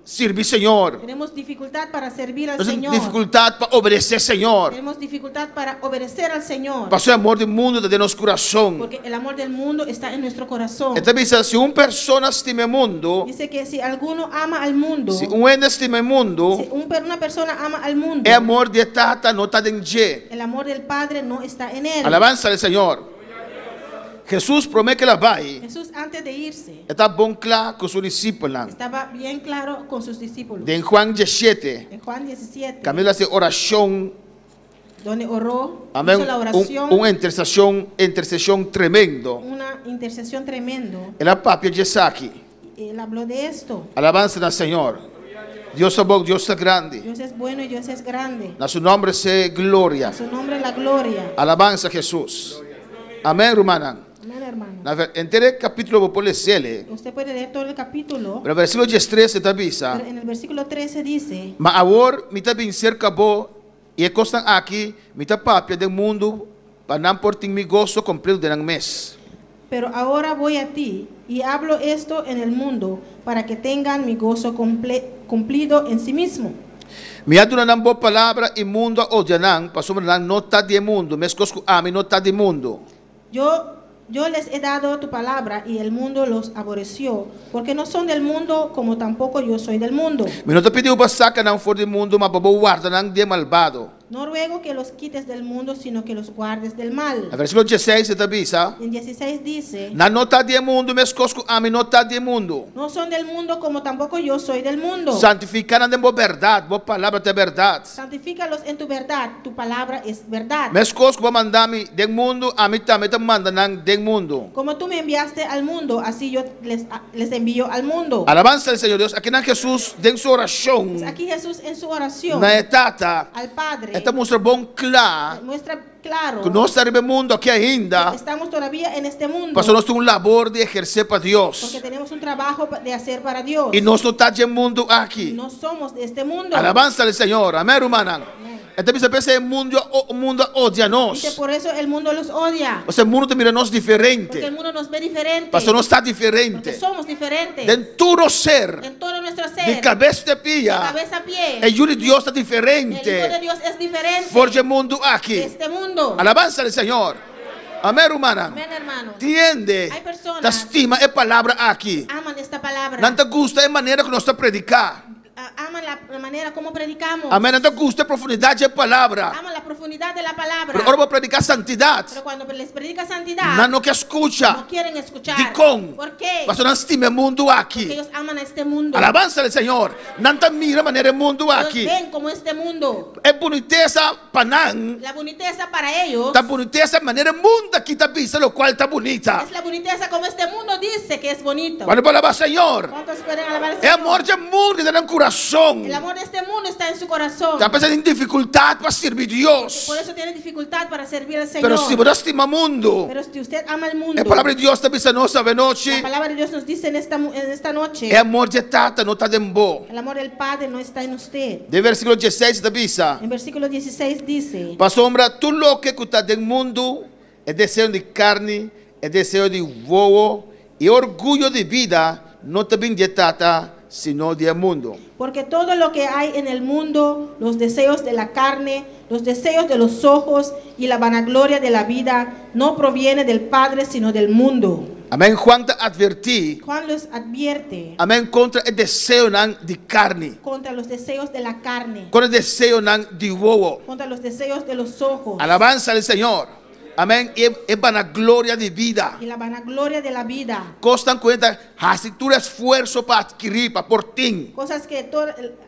sirbi Señor. Tenemos dificultad para servir al Nos tin Señor. difikultat pa obedesé Señor. Tenemos dificultad para obedecer al Señor. Pasobra e amor di mundu ta den nos kurason. Porque el amor del mundo está en nuestro corazón. E ta bisa, si un persona stima e mundu, Dice que si alguno ama al mundo, si un hende stima e mundu, si una persona ama al mundo, e amor di Tata no ta den dje. el amor del Padre no está en él. Alabansa na Señor. Hesus promé ku el a bai, Jesús antes de irse e tabata bon kla ku su disipelnan. estaba bien claro con sus discípulos. Den Juan 17, En Juan 17, kaminda el a hasi orashon, donde oró, amèn, hizo la oración, un, un interseshon, interseshon tremendo. una intercesión tremendo. El a papia di esaki. Él habló de esto. Alabansa na Señor. Dios ta bon, Dios ta grandi. Dios es bueno y Dios es grande. Na su nòmber sea gloria. A su nombre la gloria. Alabansa Hesus. Amèn, rumannan. Amén, hermano. Na henter kapítulo bo por les'é. Usted puede leer todo el capítulo, Pero versíkulo 13 ta bisa. pero en el versículo 13 dice, Ma awor mi ta bin serka bo i e kosnan aki mi ta papia den mundu pa nan por tin mi goso kompleto den nan mes. pero ahora voy a ti y hablo esto en el mundo para que tengan mi gozo cumplido en sí mismo. Mi a duna nan bo palabra i mundu a odia nan, pasobra nan no ta di mundu, meskos ku ami no ta di mundu. Yo les he dado tu palabra y el mundo los aborreció, porque no son del mundo como tampoco yo soy del mundo. Mi no ta pidi pa saka nan for di mundu, ma pa bo warda nan di e malbado. No ruego que los quites del mundo, sino que los guardes del mal. Na versíkulo 16 ta bisa, En 16 dice, Nan no ta di mundu, meskos ku ami no ta di mundu. no son del mundo como tampoco yo soy del mundo. Santifiká nan den bo bèrdat, bo palabra ta bèrdat. Santifícalos en tu verdad, tu palabra es verdad. Meskos ku bo a manda mi den mundu, ami tambe ta manda nan den mundu. Como tú me enviaste al mundo, así yo les envío al mundo. Alabansa na Señor Dios. Akinan Hesus den su orashon, Pues aquí Jesús en su oración na e Tata, al Padre e ta mustra bon kla muestra claro ku nos ta riba e mundu aki ainda, que estamos todavía en este mundo pasobra nos tin un labor di ehersé pa Dios. porque tenemos un trabajo de hacer para Dios. I nos no ta di e mundu aki. No somos de este mundo. Alabansa na Señor. Amèn, rumannan. E ta bisa p'esei mundu, mundu a odia nos. Dice, por eso el mundo los odia. Pasobra mundu ta mira nos Porque el diferente. mundo nos ve diferente. Pasobra nos ta Porque diferente. somos diferentes. Den tur nos ser, En todo nuestro di ser. kabes te De pia, cabeza a pie. e Yu di Dios ta El Hijo de diferente. Dios es diferente. For di e mundu de aki. este mundo. Alabansa na Señor. Amèn, rumannan. Amén, hermano. Tin hende Hay personas- ta stima e palabra aki. Aman esta palabra. Nan ta gusta e manera ku nos ta prediká. Aman la manera como predicamos. Amèn. Nan ta gusta e profundidat di e palabra. Aman la profundidad de la palabra. Pero ora bo prediká santidat, Pero cuando les predica santidad, nan no ke skucha. no quieren escuchar. Dikon. ¿Por qué? Pasobra nan stima e mundu Porque aki. ellos aman a este mundo. Alabansa na Señor. Nan ta mira manera e mundu Ellos aki. ven como este mundo. E bunitesa pa nan. La boniteza para ellos Ta bunitesa manera e mundu aki ta bisa lokual ta bunita. es la boniteza como este mundo dice que es bonito. Kuantu por alabá Señor? ¿Cuántos pueden alabar al E Señor? amor di mundu ta den nan kurason. El amor de este mundo está en su corazón. Ta p'esei tin difikultat pa sirbi Dios. Dios. Por eso tiene dificultad para servir al Señor. Pero si bo ta stima mundu, Pero si usted ama el mundo, e palabra di Dios ta bisa nos awe nochi, la palabra de Dios nos dice en esta noche, e amor di Tata no ta den bo. el amor del Padre no está en usted. Den versíkulo 16 ta bisa, En versículo 16 dice, Pasobra tur loke ku ta den mundu, e deseo di karni, e deseo di wowo i orguyo di bida, no ta bin di e Tata, sino di e mundu. Porque todo lo que hay en el mundo, los deseos de la carne, los deseos de los ojos y la vanagloria de la vida, no proviene del Padre, sino del mundo. Amèn. Juan ta atvertí. Juan los advierte Amèn. Kontra e deseonan di karni. contra los deseos de la carne, Kontra e deseonan di wowo. contra los deseos de los ojos Alabansa al Señor. Amèn. I e vanagloria di bida. y la vanagloria de la vida. Kosnan ku hende ta hasi tur esfuerso pa atkirí, pa por tin. Cosas que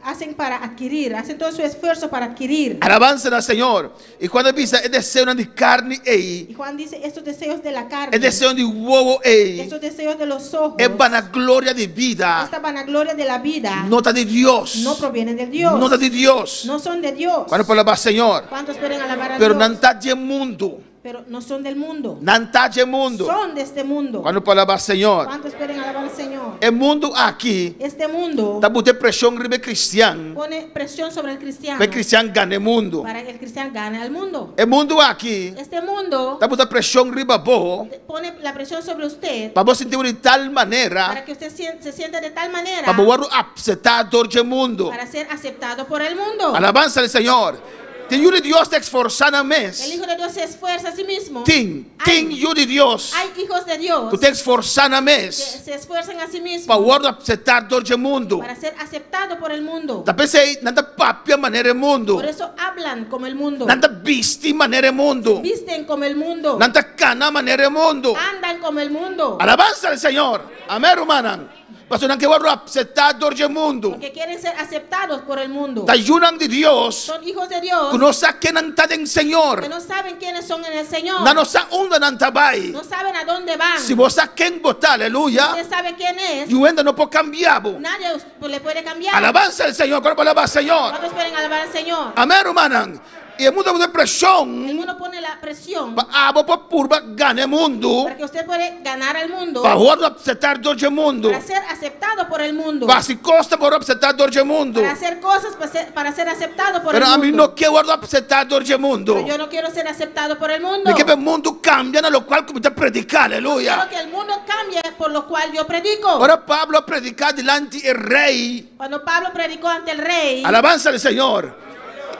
hacen para adquirir, hacen todo su esfuerzo para adquirir. Alabansa na Señor. I Juan ta bisa e deseonan di karni ei. Y Juan dice, estos deseos de la carne, E deseonan di wowo ei. estos deseos de los ojos, E vanagloria di bida. esta vanagloria de la vida, No ta di Dios. no provienen de Dios. No ta di Dios. No son de Dios. Kuantu por alabá Señor? ¿Cuántos pueden alabar a Pero Dios? nan ta di e mundu. Pero no son del mundo. Nan ta di e mundu. Son de este mundo. Kuantu por alabá Señor? ¿Cuántos pueden alabar al Señor? E mundu aki Este mundo ta buta preshon riba e kristian. pone presión sobre el cristiano Pa e kristian gana e mundu. para que el cristiano gane al mundo. E mundu aki Este mundo ta buta preshon riba bo pone la presión sobre usted pa bo sinti di tal manera para que usted se sienta de tal manera pa bo wòrdu aseptá dor di e mundu. para ser aceptado por el mundo. Alabansa al Señor. Tin yu di Dios ta esforsá nan mes. El Hijo de Dios se esfuerza a sí mismo. Tin, tin yu di Dios. Hay hijos de Dios Ku ta esforsá nan que mes. se esfuerzan a sí mismo Pa wòrdu aseptá dor di e mundu. para ser aceptado por el mundo. Ta p'esei nan ta papia manera e mundu. Por eso hablan como el mundo. Nan ta bisti manera e mundu. Visten como el mundo. Nan ta kana manera e mundu. Andan como el mundo. Alabansa al Señor. Amèn, rumannan. Pasobra nan ke wòrdu aseptá dor dje mundu. Porque quieren ser aceptados por el mundo. Ta yunan di Dios Son hijos de Dios ku no sa ken nan ta den Señor. que no saben quiénes son en el Señor. Nan no sa unda nan ta bai. No saben a dónde van. Si bo sa ken bo ta, aleluya. Usted sabe quién es. Niun hende no por kambia bo. Nadie le puede cambiar. Alabansa al Señor. Kuantu por alabá Señor? ¿Cuántos pueden alabar al Señor? Amèn, rumannan. I e mundu ta pone preshon. El mundo pone la presión Pa abo por purba gana e mundu. para que usted pueda ganar al mundo. Pa wòrdu aseptá dor di e mundu. Para ser aceptado por el mundo. Pa hasi kos pa wòrdu aseptá dor di e mundu. Para hacer cosas para ser aceptado por Pero el ami mundo. no ke wòrdu aseptá dor di e mundu. Pero yo no quiero ser aceptado por el mundo. Mi ke pa e mundu kambia na lokual ku mi ta prediká. Aleluya. Quiero que el mundo cambie por lo cual yo predico. Ora Pablo a prediká dilanti e rei. Cuando Pablo predicó ante el rey. Alabansa al Señor.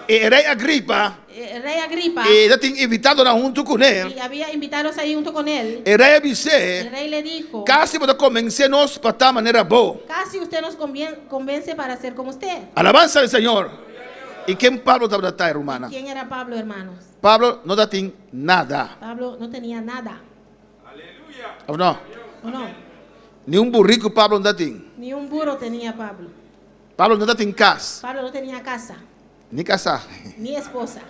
E rei Agripa. El rey Agripa. I tabatin invitadonan huntu kuné. Y había invitados ahí junto con él. E rei a bis'é. El rey le dijo. Kasi bo ta konvensé nos pa ta manera bo. Casi usted nos convence para ser como usted. Alabansa al Señor. I ken Pablo tabata, rumannan? ¿Quién era Pablo, hermanos? Pablo no tabatin nada. Pablo no tenía nada. ¿O no? ¿O no? Ni un buriku Pablo no tabatin. Ni un burro tenía Pablo. Pablo no tabatin kas. Pablo no tenía casa. Ni kasá. Ni esposa.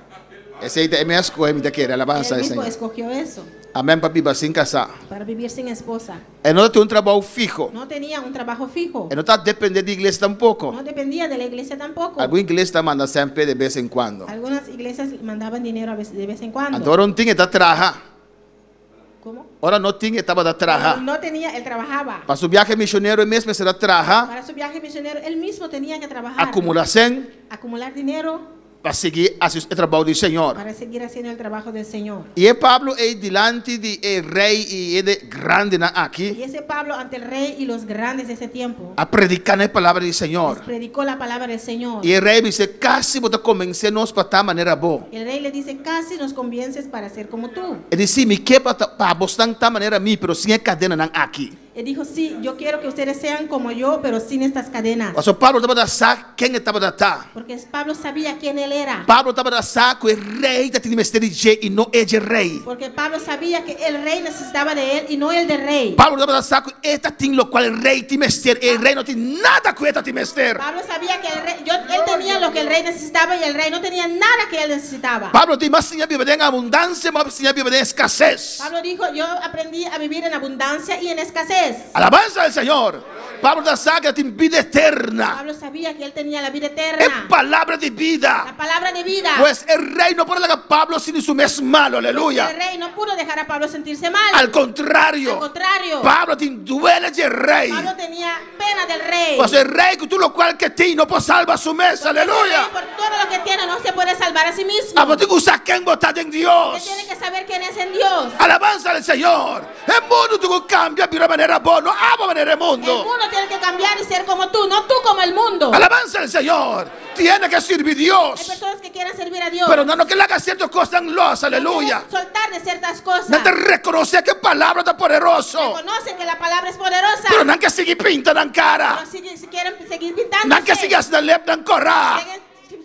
Esei ta e mes a skohe, mi ta kere, alabansa Él al mismo Señor. escogió eso. Amèn, pa biba sin kasá. Para vivir sin esposa. E no tabatin un trabou fiho. No tenía un trabajo fijo. E no tabata dependé di iglesia tampoko. No dependía de la iglesia tampoco. Algun iglesia ta manda semper di bes en kuando. Algunas iglesias mandaban dinero a veces, de vez en cuando. Anto ora no tin, e ta traha. ¿Cómo? Ora no tin, e tabata traha. No tenía, él trabajaba. Pa su biahe misionero, e mes mester a traha. Para su viaje misionero, él mismo tenía que trabajar. Akumulá sèn. Acumular dinero. Pa sigui hasi e trabou di Señor. Para seguir haciendo el trabajo del Señor. I e Pablo ei dilanti di e rei i e grandenan aki. Y ese Pablo ante el rey y los grandes de ese tiempo. A prediká e palabra di Señor. Les predicó la palabra del Señor. I e rei a bis'é, kasi bo ta konvensé nos pa ta manera bo. El rey le dice, casi nos convences para ser como tú. El di, sí, mi ke pa pa boso ta manera mi, pero sin e kadenanan aki. Él dijo, sí, yo quiero que ustedes sean como yo, pero sin estas cadenas. Pasobra Pablo tabata sa ken e tabata ta. Porque Pablo sabía quién él era. Pablo tabata sa ku e rei tabatin mester di dje i no e dje rei. Porque Pablo sabía que el rey necesitaba de él y no el del rey. Pablo tabata sa ku e tabatin lokual e rei tin mester. E rei no tin nada ku e tabatin mester. Pablo sabía que el rey, yo, él tenía lo que el rey necesitaba y el rey no tenía nada que él necesitaba. Pablo di, m'a siña biba den abundansia, m'a siña biba den eskases. Pablo dijo, yo aprendí a vivir en abundancia y en escasez. Alabanza al Señor. Pablo tabata sa ku e tin bida eterna. Pablo sabía que él tenía la vida E eterna. palabra di bida. La palabra de vida. Pues e rei no por a laga Pablo sinti su mes malu. Aleluya. El rey no pudo dejar a Pablo sentirse mal. Al kontrario. Al contrario. Pablo tin duele dje rei. Pablo tenía pena del rey. Pasobra e rei ku tur lokual ke tin no por salba su mes. Porque ese Aleluya. rey por todo lo que tiene no se puede salvar a sí mismo. Abo tin ku sa ken bo ta den Dios. Usted tiene que saber quién es en Dios. Alabanza al Señor. E mundu tin ku kambia bira manera bo, no abo manera e mundu. El mundo tiene que cambiar y ser como tú, no tú como el mundo. Alabanza al Señor. Tiene que servir Dios. Hay personas que quieren servir a Dios. Pero no, no que le haga ciertas cosas los, aleluya. No soltar de ciertas cosas. No te reconoce que palabra está poderoso. Reconocen que la palabra es poderosa. Pero no que seguir pintando cara. Pero si, si quieren seguir pintando. No que seguir haciendo lep dan corra.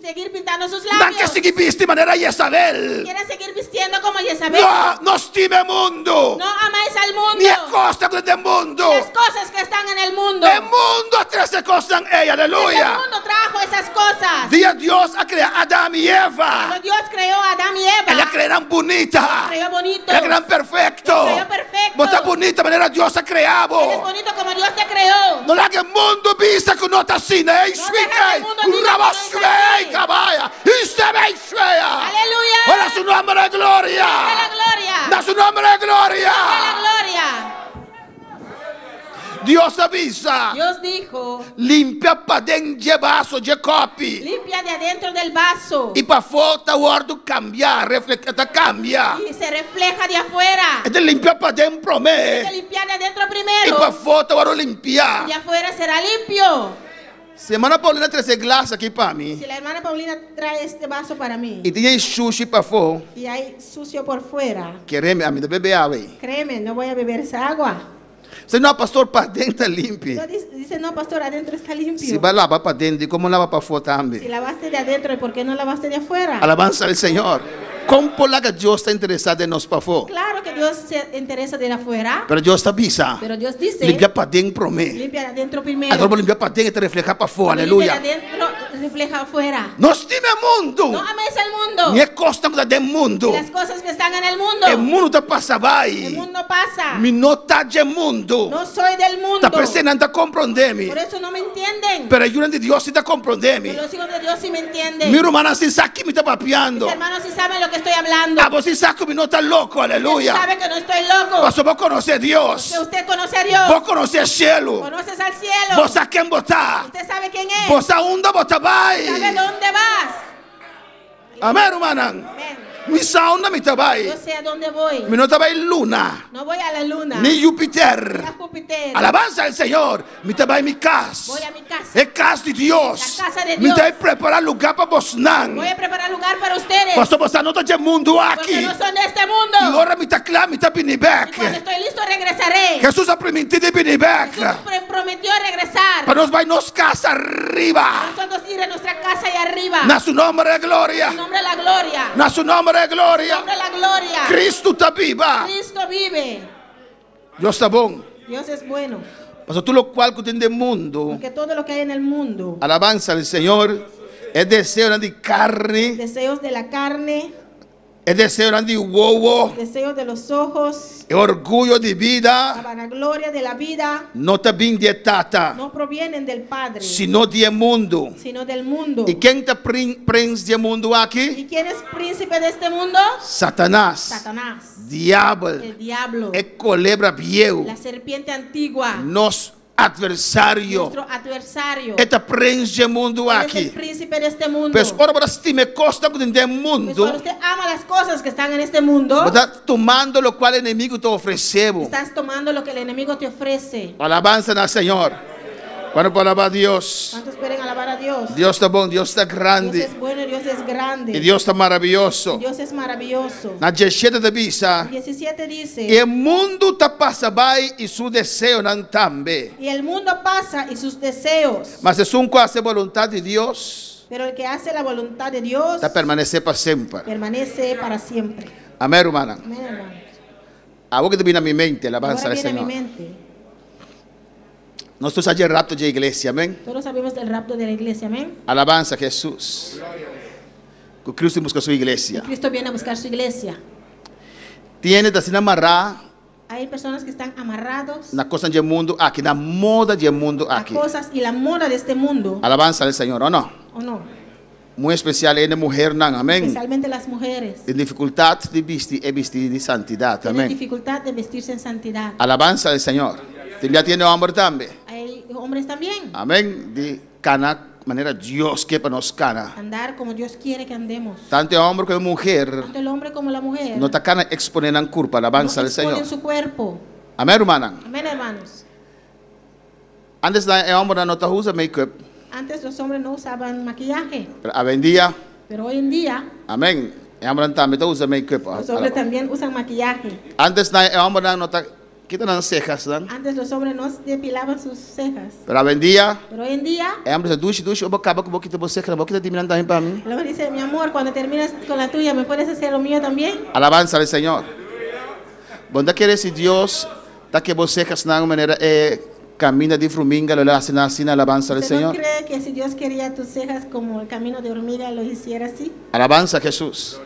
Seguir pintando sus No labios. que seguir viste manera Jezabel. Quieren seguir vistiendo como Jezabel. No, no stima e mundu. No amáis al mundo. Ni e kosnan den mundu. Las cosas que están en el mundo. E mundu a trese e kosnan ei, aleluya. El mundo trajo esas cosas. Dia Dios a krea Adam i Eva. Cuando Dios creó a Adán y Eva. El a krea nan bunita. Los creó bonito. El a krea nan perfekto. Los creó perfecto. Bo ta bunita manera Dios a krea bo. Eres bonito como Dios te creó. No laga e mundu bisa ku no ta asina. Ei, No shui, deja que ei. el mundo diga que no es Rabashuei, así. cabaya. Y se ve, shuea. Aleluya. Ora su nombre de gloria. A la gloria. Da su nombre de gloria. A la gloria. Dios a bisa. Dios dijo, Limpia paden dje vaso, dje kòpi. limpia de adentro del vaso. I pafó ta wòrdu kambia, refleha, ta kambia. Y se refleja de afuera. E ta limpia paden promé. Hay que limpiar de adentro I primero. pafó ta wòrdu limpiá. De afuera será limpio. Si hermana Paulina trese e glas aki pa mi. Si la hermana Paulina trae este vaso para mí. I tin shushi pafó. Y hay sucio por fuera. Kere mi, ami no ta bebe awa ei. Créeme, no voy a beber esa agua. Si no, pastor, paden ta limpi. No, dice, no, pastor, adentro está limpio. Si bo a laba paden, kon bo no laba pafó tambe. Si lavaste de adentro, ¿y por qué no lavaste de afuera? Alabanza al Señor. Kon por laga Dios ta interesá den nos pafó? Claro que Dios se interesa de afuera. Pero Dios ta bisa. Pero Dios dice, Limpia paden promé. limpia de adentro primero. Awor limpia paden e ta reflehá pafó. Cuando Aleluya. limpia de adentro, refleja afuera. No stima e mundu. No ames al mundo. Ni e kosnan den mundu. Las cosas que están en el mundo. E mundu ta pasa bai. El mundo pasa. Mi no ta di mundu. No soy del mundo. Ta p'esei nan no ta komprondé mi. Por eso no me entienden. Pero e yunan di Dios sí ta komprondé mi. Pero los hijos de Dios sí me entienden. Mi rumannan sí sa ki mi ta papiando. Mis hermanos sí saben lo que estoy hablando. Abo sí sa ku mi no ta loko, aleluya. Usted sabe que no estoy loco. Paso bo konosé Dios. Que usted conoce a Dios. Bo konosé shelu. Conoces al cielo. Bo sa ken bo ta. Usted sabe quién es. Bo sa unda bo ta bai. Sabe dónde vas. Amèn, rumannan. Amén. Mi sa unda mi ta bai. Yo sé a dónde voy. Mi no ta bai luna. No voy a la luna. Ni Júpiter. Ni a Júpiter. Alabanza al Señor. Mi ta bai mi kas. Voy a mi casa. E kas di Dios. La casa de Mi ta Dios. prepará lugá pa bosnan. Voy a preparar lugar para ustedes. Pasó boso no ta di e mundu Porque aki. no son de este mundo. I ora mi ta kla, mi ta bini Y bèk. cuando estoy listo regresaré. Hesus a primintí di bini bèk. Jesús prometió regresar. Pa nos bai nos kas ariba. Nosotros ir a nuestra casa y arriba. Na su nòmber e gloria. En nombre de la gloria. Na su nòmber e gloria. En nombre de la gloria. Kristu ta biba. Cristo vive. Dios ta bon. Dios es bueno. Pasó tur lokual ku tin den mundu. Porque todo lo que hay en el mundo, Alabanza al Señor. E deseonan di karni. deseos de la carne, E deseonan di wowo. deseos de los ojos, E orguyo di la bida. vanagloria de la vida, No ta bin di Tata. no provienen del Padre, Sino di mundu. sino del mundo. I ken ta prens di e mundu aki? ¿Y quién es príncipe de este mundo? Satanas. Satanás, Diabel. el diablo, E kolebra bieu. la serpiente antigua, Nos atversario. nuestro adversario. E ta prens di e mundu Él es aki. el príncipe de este mundo. Pues ora bo stima e kosnan ku tin den Pues mundu. cuando usted ama las cosas que están en este mundo, Bo ta tumando lokual enemigu ta ofresé. estás tomando lo que el enemigo te ofrece. Alabanza na Señor. Kuantu por alabá Dios? ¿Cuántos pueden alabar a Dios? Dios ta bon, Dios ta Dios grandi. es bueno, Dios es grande. I Dios ta maravioso. Dios es maravilloso. Na 17 ta bisa. 17 dice, E mundu ta pasa bai i su deseonan tambe. y el mundo pasa y sus deseos, Mas esun ku hasi boluntat di Dios, pero el que hace la voluntad de Dios ta permanesé pa semper. permanece para siempre. Amèn, rumannan. Amén, hermanos. Awor ku ta bin na mi mente, alabanza Ahora al viene a mi Señor. mente. Nos tur sa di e rapto di iglesia, amèn? Todos sabemos del rapto de la iglesia, amén. Alabanza a Hesus. Ku Kristu ta buska su iglesia. Cristo viene a buscar su iglesia. Tin hende ta asina mará Hay personas que están amarrados Na kosnan di mundu aki, na moda di mundu a aki. cosas y la moda de este mundo, Alabansa na Señor, òf no? ¿o no? Muy espesial e muhénan, amèn. Especialmente las mujeres. Tin difikultat di bisti e bistí di santidat, Tienen amèn. dificultad de vestirse en santidad. Alabansa na Señor. Tin ya tin hòmber tambe. Hay hombres también. Amèn. Di kana manera Dios ke pa nos kana. Andar como Dios quiere que andemos. Tantu hòmber komo muhé Tanto el hombre como la mujer. no ta kana eksponé nan kurpa. Alabansa no na Señor. exponen su cuerpo. Amèn, ruman. Amén, hermanos. Antes e hòmber no ta usa make-up. Antes los hombres no usaban maquillaje, Pero hoy en dia, pero hoy en día amèn. E hòmber tambe ta usa make-up. los hombres también usan maquillaje. Antes e hòmber no ta kita nan seha, no? Antes los hombres no depilaban sus cejas, Pero hoy en dia, pero hoy en día e hòmber ta dushi, dushi, bo kaba ku bo kita bo seha, bo kita terminá tambe pa mi. el hombre dice, mi amor, cuando terminas con la tuya, ¿me puedes hacer lo mío también? Alabansa na Señor. Bo no ta kere si Dios ta ke bo seha na manera e kaminda di fruminga, lo asina asina, alabansa na ¿Usted no Señor. cree que si Dios quería tus cejas como el camino de hormiga, lo hiciera así? Alabansa na Hesus.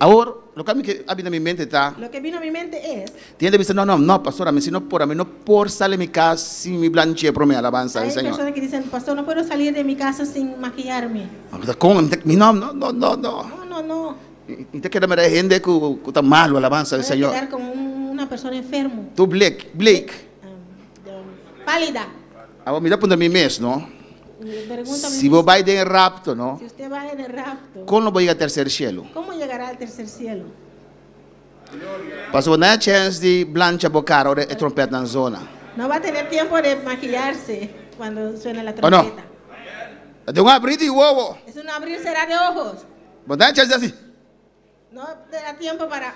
Awor, loke a bin na mi mente ta, Lo que vino a mi mente es, tin hende no, no, no, pastor, ami no por, ami no por sali mi kas sin mi blanchea promé, alabansa na hay Señor. personas que dicen, pastor, no puedo salir de mi casa sin maquillarme. Kon? No, no, no, no, no. No, no, no. I ta keda manera hende ku ta malu, alabansa na Voy a Señor. quedar como una persona enfermo, Tur blek, blek. Pálida. Awor mi ta puntra mi mes, no? Me pregunto a mí Si bo mismo, bai den rapto, no? si usted va en el rapto, Kon bo ta yega terser shelu? ¿cómo llegará al tercer cielo? Paso no tin chèns di blanchea bo kara ora e tròmpèt zona. No va a tener tiempo de maquillarse cuando suene la ¿O no? trompeta. Ta un habrí di wowo. Es un abrir y cerrar de ojos. No tin chèns di asina. No te da tiempo para.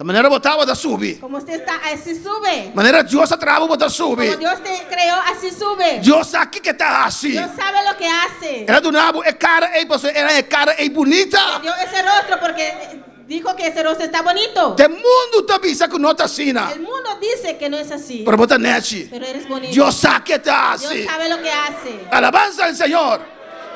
Di manera bo ta, bo ta subi. Como usted está, así sube. Manera Dios a traha bo, bo ta subi. Como Dios te creó, así sube. Dios sa kiko e ta hasi. Dios sabe lo que hace. El a duna bo e kara ei, paso el a e kara ei bunita. Te dio ese rostro porque dijo que ese rostro está bonito. Ta mundu ta bisa ku no ta asina. El mundo dice que no es así. Pero bo ta nechi. Pero eres bonito. Dios sa kiko e ta Dios hasi. sabe lo que hace. Alabansa na Señor.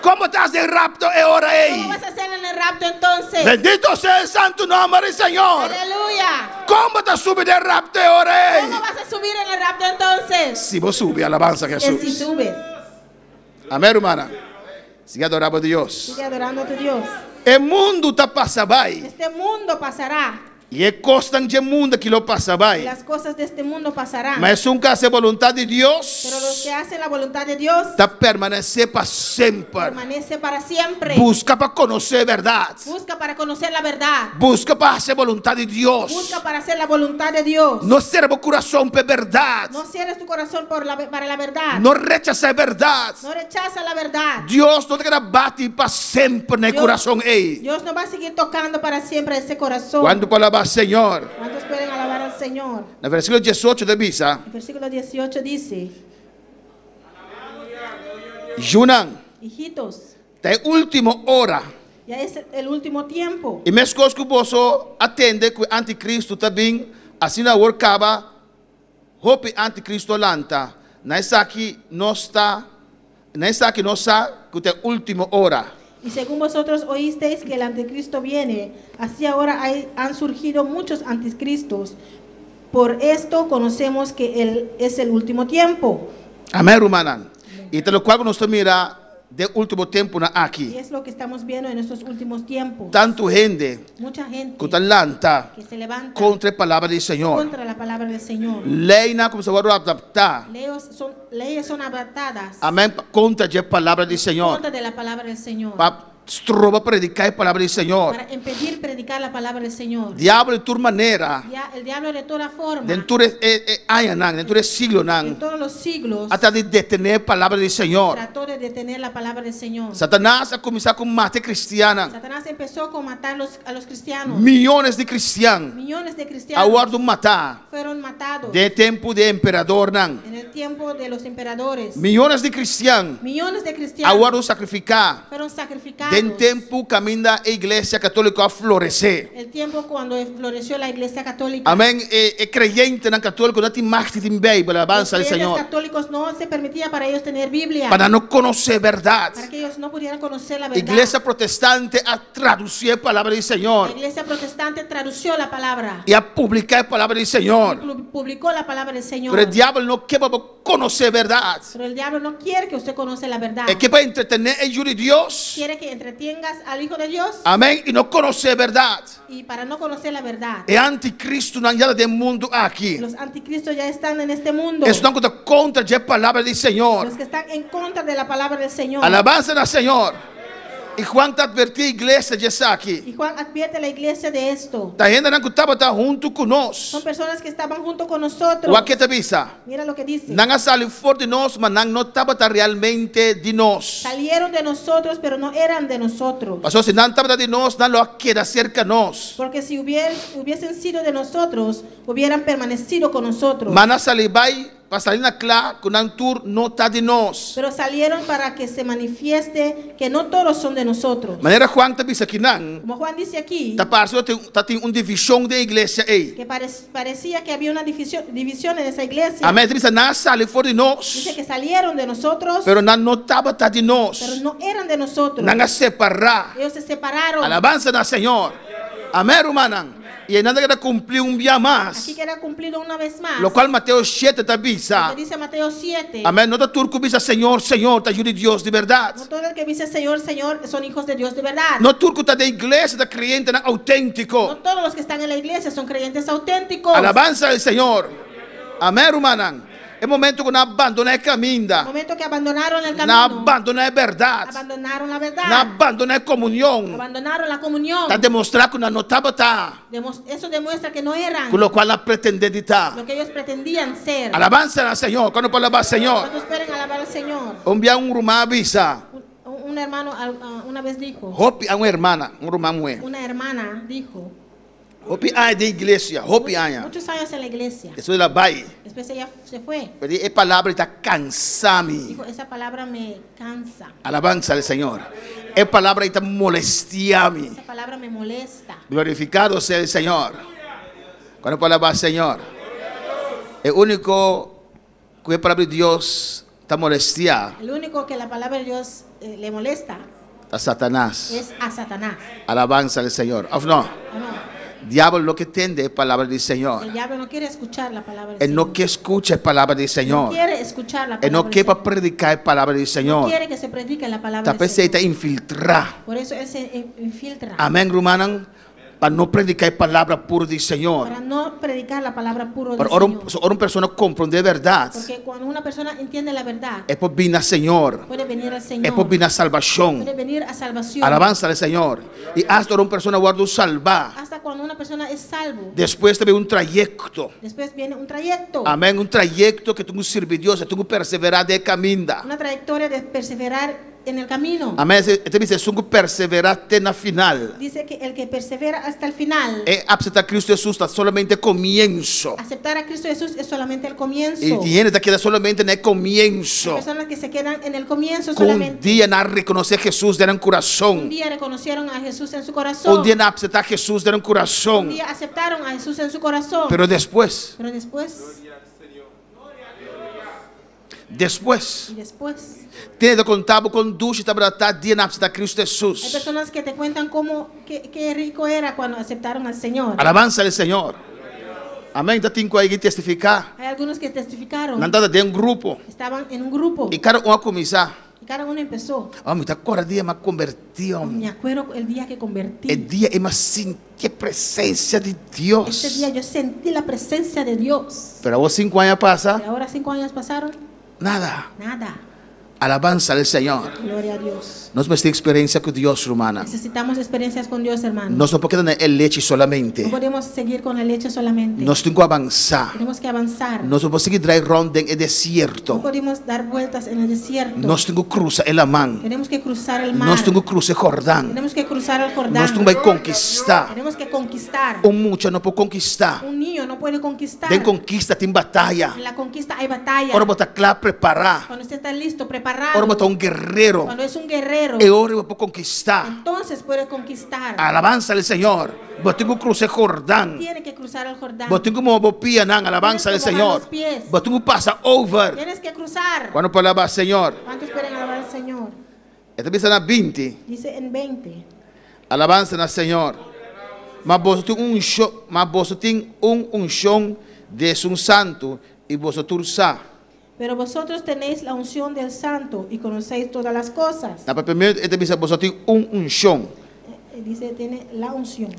Kon bo ta den rapto e ora ¿Cómo ei? vas a hacer en el rapto entonces? Bendito sea e santu nòmber di Señor. Aleluya. Kon bo ta subi den rapto e ora ¿Cómo ei? vas a subir en el rapto entonces? Si bo subi, alabansa Es si Hesus. subes. Amèn, ruman. Sigui adorá Dios. Sigue adorando a tu Dios. E mundu ta pasa bai. Este mundo pasará. I e kosnan di mundu aki lo pasa bai. Las cosas de este mundo pasarán. Mas esun ku hasi boluntat di Dios Pero los que hacen la voluntad de Dios ta permanesé pa semper. permanece para siempre. Buska pa konosé berdat. Busca para conocer la verdad. Buska pa hasi boluntat di Dios. Busca para hacer la voluntad de Dios. No sera bo kurason pa berdat. No cierres tu corazón para la verdad. No rechasá berdat. No rechaza la verdad. Dios no ta keda bati pa semper na e kurason ei. Dios no va a seguir tocando para siempre ese corazón. Kuantu por alabá Señor? ¿Cuántos pueden alabar al Señor? Na versíkulo 18 ta bisa, El versículo 18 dice, Yunan, hijitos, ta e último ora. ya es el último tiempo. I meskos ku boso a tende ku antikristu ta bin, asina awor kaba, hopi antikristu a lanta. Na esaki nos ta, na esaki nos sa ku ta último ora. Y según vosotros oísteis que el anticristo viene, así ahora han surgido muchos anticristos. Por esto conocemos que el, es el último tiempo. Amèn, ruman. I ta loke nos ta mira den último tempunan Y aki. es lo que estamos viendo en estos últimos tiempos. Tantu hende Mucha gente ku ta lanta que se levanta kontra e palabra di Señor. contra la palabra del Señor. Leinan a kuminsá adaptá. Leyes son adaptadas Amèn. Kontra e palabra di Señor. contra de la palabra del Señor. Pa stroba prediká e palabra di Señor. Para impedir predicar la palabra del Señor. Diabel di tur manera. Ya, el diablo de toda forma, Den tur e añanan, den tur en siglonan. todos los siglos, A trata di detené e palabra di Señor. trató de detener la palabra del Señor. Satanas a kuminsá ku mata kristiannan. Satanás empezó con matar a los cristianos. Miónes di kristian. Millones de A cristianos wòrdu matá. fueron matados Den tempu di emperadornan. en el tiempo de los emperadores. Miónes di kristian. Millones de A cristianos wòrdu sakrifiká. fueron sacrificados Den tempu kaminda e iglesia katóliko a floresé. El tiempo cuando floreció la iglesia católica. Amèn. E e kreyentenan katóliko no tin mag di tin Beibel, Los alabansa al creyentes Señor. católicos no se permitía para ellos tener Biblia. Pa nan no konosé bèrdat. Para que ellos no pudieran conocer la verdad. Iglesia protestante a tradusí e palabra di La Señor iglesia protestante tradució la palabra. i a publiká e palabra di Señor. Publicó la palabra del Señor. Pero e diabel no ke pa bo konosé bèrdat. Pero el diablo no quiere que usted conoce la verdad. E ke pa entretené e yu di Dios. Quiere que entretengas al Hijo de Dios Amèn. I no konosé bèrdat. y para no conocer la verdad. E anticristonan ya ta den mundu aki. Los anticristos ya están en este mundo. Esnan ku ta kontra dje palabra di Señor. Los que están en contra de la palabra del Señor. Alabansa na Señor. I Juan ta atvertí e iglesia dje esaki. Y Juan advierte a la iglesia de esto. Ta hendenan ku tabata huntu ku nos. Son personas que estaban junto con nosotros. Wak ke ta bisa. Mira lo que dice. Nan a sali for di nos, ma nan no tabata realmente di nos. Salieron de nosotros, pero no eran de nosotros. Pasobra si nan tabata di nos, nan lo a keda serka nos. Porque si hubiesen sido de nosotros, hubieran permanecido con nosotros. Ma nan a sali bai pa sali na kla ku nan tur no ta di nos. Pero salieron para que se manifieste que no todos son de nosotros. Manera Juan ta bisa akinan, Como Juan dice aquí, ta parse ku ta tin un divishon den e iglesia ei. que parecía que había una división en esa iglesia. Amén. Ta bisa nan a sali for di nos, Dice que salieron de nosotros, pero nan no tabata di nos. pero no eran de nosotros. Nan a separá. Ellos se separaron. Alabansa na Señor. Amén, rumannan. I einan ta keda kumplí un bia mas. Aquí queda cumplido una vez más. Lokual Mateo shete ta bisa. Lo que dice Mateo 7. Amén. No ta tur ku bisa Señor, Señor, ta yu di Dios di bèrdat. No todo el que dice Señor, Señor son hijos de Dios de verdad. No tur ku ta den iglesia ta kreyentenan outéntiko. No todos los que están en la iglesia son creyentes auténticos. Alabansa al Señor. Amén, rumannan. E momento ku nan a bandoná e kaminda. Momento que abandonaron el Nan a camino. bandoná e bèrdat. Abandonaron la verdad. Nan a bandoná e komunion. Abandonaron la comunión. Ta demostrá ku nan no tabata. Eso demuestra que no eran Ku lokual nan a pretendé di ta. lo que ellos pretendían ser. Alabansa na Señor. Kuantu por alabá Señor? ¿Cuántos pueden alabar al Señor? Un bia un ruman a bisa. Un hermano una vez dijo. Hopi a un hermana, un ruman muhé. Una hermana dijo. Hopi aña den iglesia, hopi aña. Muchos años en la iglesia. Despues el a bai. Después ella se fue. Pero e palabra ta kansa mi. Dijo, esa palabra me cansa. Alabanza al Señor. E palabra ta molestia mi. Esa palabra me molesta. Glorificado sea el Señor. Kuantu por alabá Señor? E úniko ku e palabra di Dios ta molestia. El único que la palabra de Dios eh, le molesta Ta Satanas. es a Satanás. Alabanza al Señor. Òf no? ¿O no? Diabel no ke tende e palabra di Señor. El diablo no quiere escuchar la palabra del E no Señor. ke skucha e palabra di Señor. No quiere escuchar la E no palabra ke del pa Señor. prediká e palabra di No Señor. quiere que se predique la palabra Ta del p'esei Señor. ta infiltrá. Por eso él se infiltra. Amèn, rumannan. Pa no prediká e palabra puro di Señor. Para no predicar la palabra puro del Pero ora un, Señor. ora un persona komprondé bèrdat, Porque cuando una persona entiende la verdad, e por bini na Señor. puede venir al Señor. E por bini na salbashon. Puede venir a salvación. Alabansa al Señor. I asta ora un persona wòrdu salbá. Hasta cuando una persona es salvo. Despues ta bin un trayekto. Después viene un trayecto. Amèn. Un trayekto ku tin ku sirbi Dios, tin ku perseverá den kaminda. Una trayectoria de perseverar en el camino. Amèn. E ta bisa esun ku perseverá te na final. Dice que el que persevera hasta el final. E aseptá Kristu Hesus ta solamente komienso. Aceptar a Cristo Jesús es solamente el comienzo. I tin hende ta keda solamente na e komienso. Hay personas que se quedan en el comienzo Ku un solamente. dia nan a rekonosé Hesus den nan kurason. Un día reconocieron a Jesús en su corazón. Un dia nan a aseptá Hesus den nan kurason. Un día aceptaron a Jesús en su corazón. Pero despues, Pero después, despues, y después, Tin hende ta konta bo kon dushi tabata dia nan a aseptá Kristu Hay Hesus. personas que te cuentan cómo, qué, qué rico era cuando aceptaron al Señor. Alabansa al Señor. Amèn. Ta tin ku a testifiká. Hay algunos que testificaron. Nan tabata den un grupo. Estaban en un grupo. I kada un a kuminsá. Y cada uno empezó. Oh, mi ta kòrda dia m'a kombertí. Me acuerdo el día que convertí. E dia ei m'a sinti e presensia di Dios. Ese día yo sentí la presencia de Dios. Pero awor sinku aña a pasa. Y ahora cinco años pasaron. Nada. Nada. Alabansa al Señor. Gloria a Dios. Nos mester eksperensia ku Dios, rumannan. Necesitamos experiencias con Dios, hermano. Nos no por keda na e lechi solamente. No podemos seguir con la leche solamente. Nos tin ku avansá. Tenemos que avanzar. Nos no por sigui drai rònt den e desierto. No podemos dar vueltas en el desierto. Nos tin ku krusa e laman. Tenemos que cruzar el mar. Nos tin ku krusa e Jordán. Tenemos que cruzar el Jordán. Nos tin ku bai konkistá. Tenemos que conquistar. Un mucha no por konkistá. Un niño no puede conquistar. Den konkista tin bataya. En la conquista hay batalla. Ora bo ta kla prepará. Cuando usted está listo, preparado. Ora bo ta un guerero. Cuando es un guerrero. guerrero, E ora bo por konkistá. entonces puede conquistar. Alabansa al Señor. Bo tin ku krusa e Jordán. Tiene que cruzar el Jordán. Bo tin ku moha bo pianan. Alabansa al Tienes que mojar Señor. los pies. Bo tin ku pasa over. Tienes que cruzar. Kuantu por alabá Señor? ¿Cuántos pueden alabar al Señor? E ta bisa na 20. Dice en 20. Alabansa na Señor. Ma boso tin un unshon, ma boso tin un unshon di Esun Santu, i boso tur sa. Pero vosotros tenéis la unción del Santo y conocéis todas las cosas. Na papiamentu e ta bisa boso tin un unshon. Dice, tiene la unción.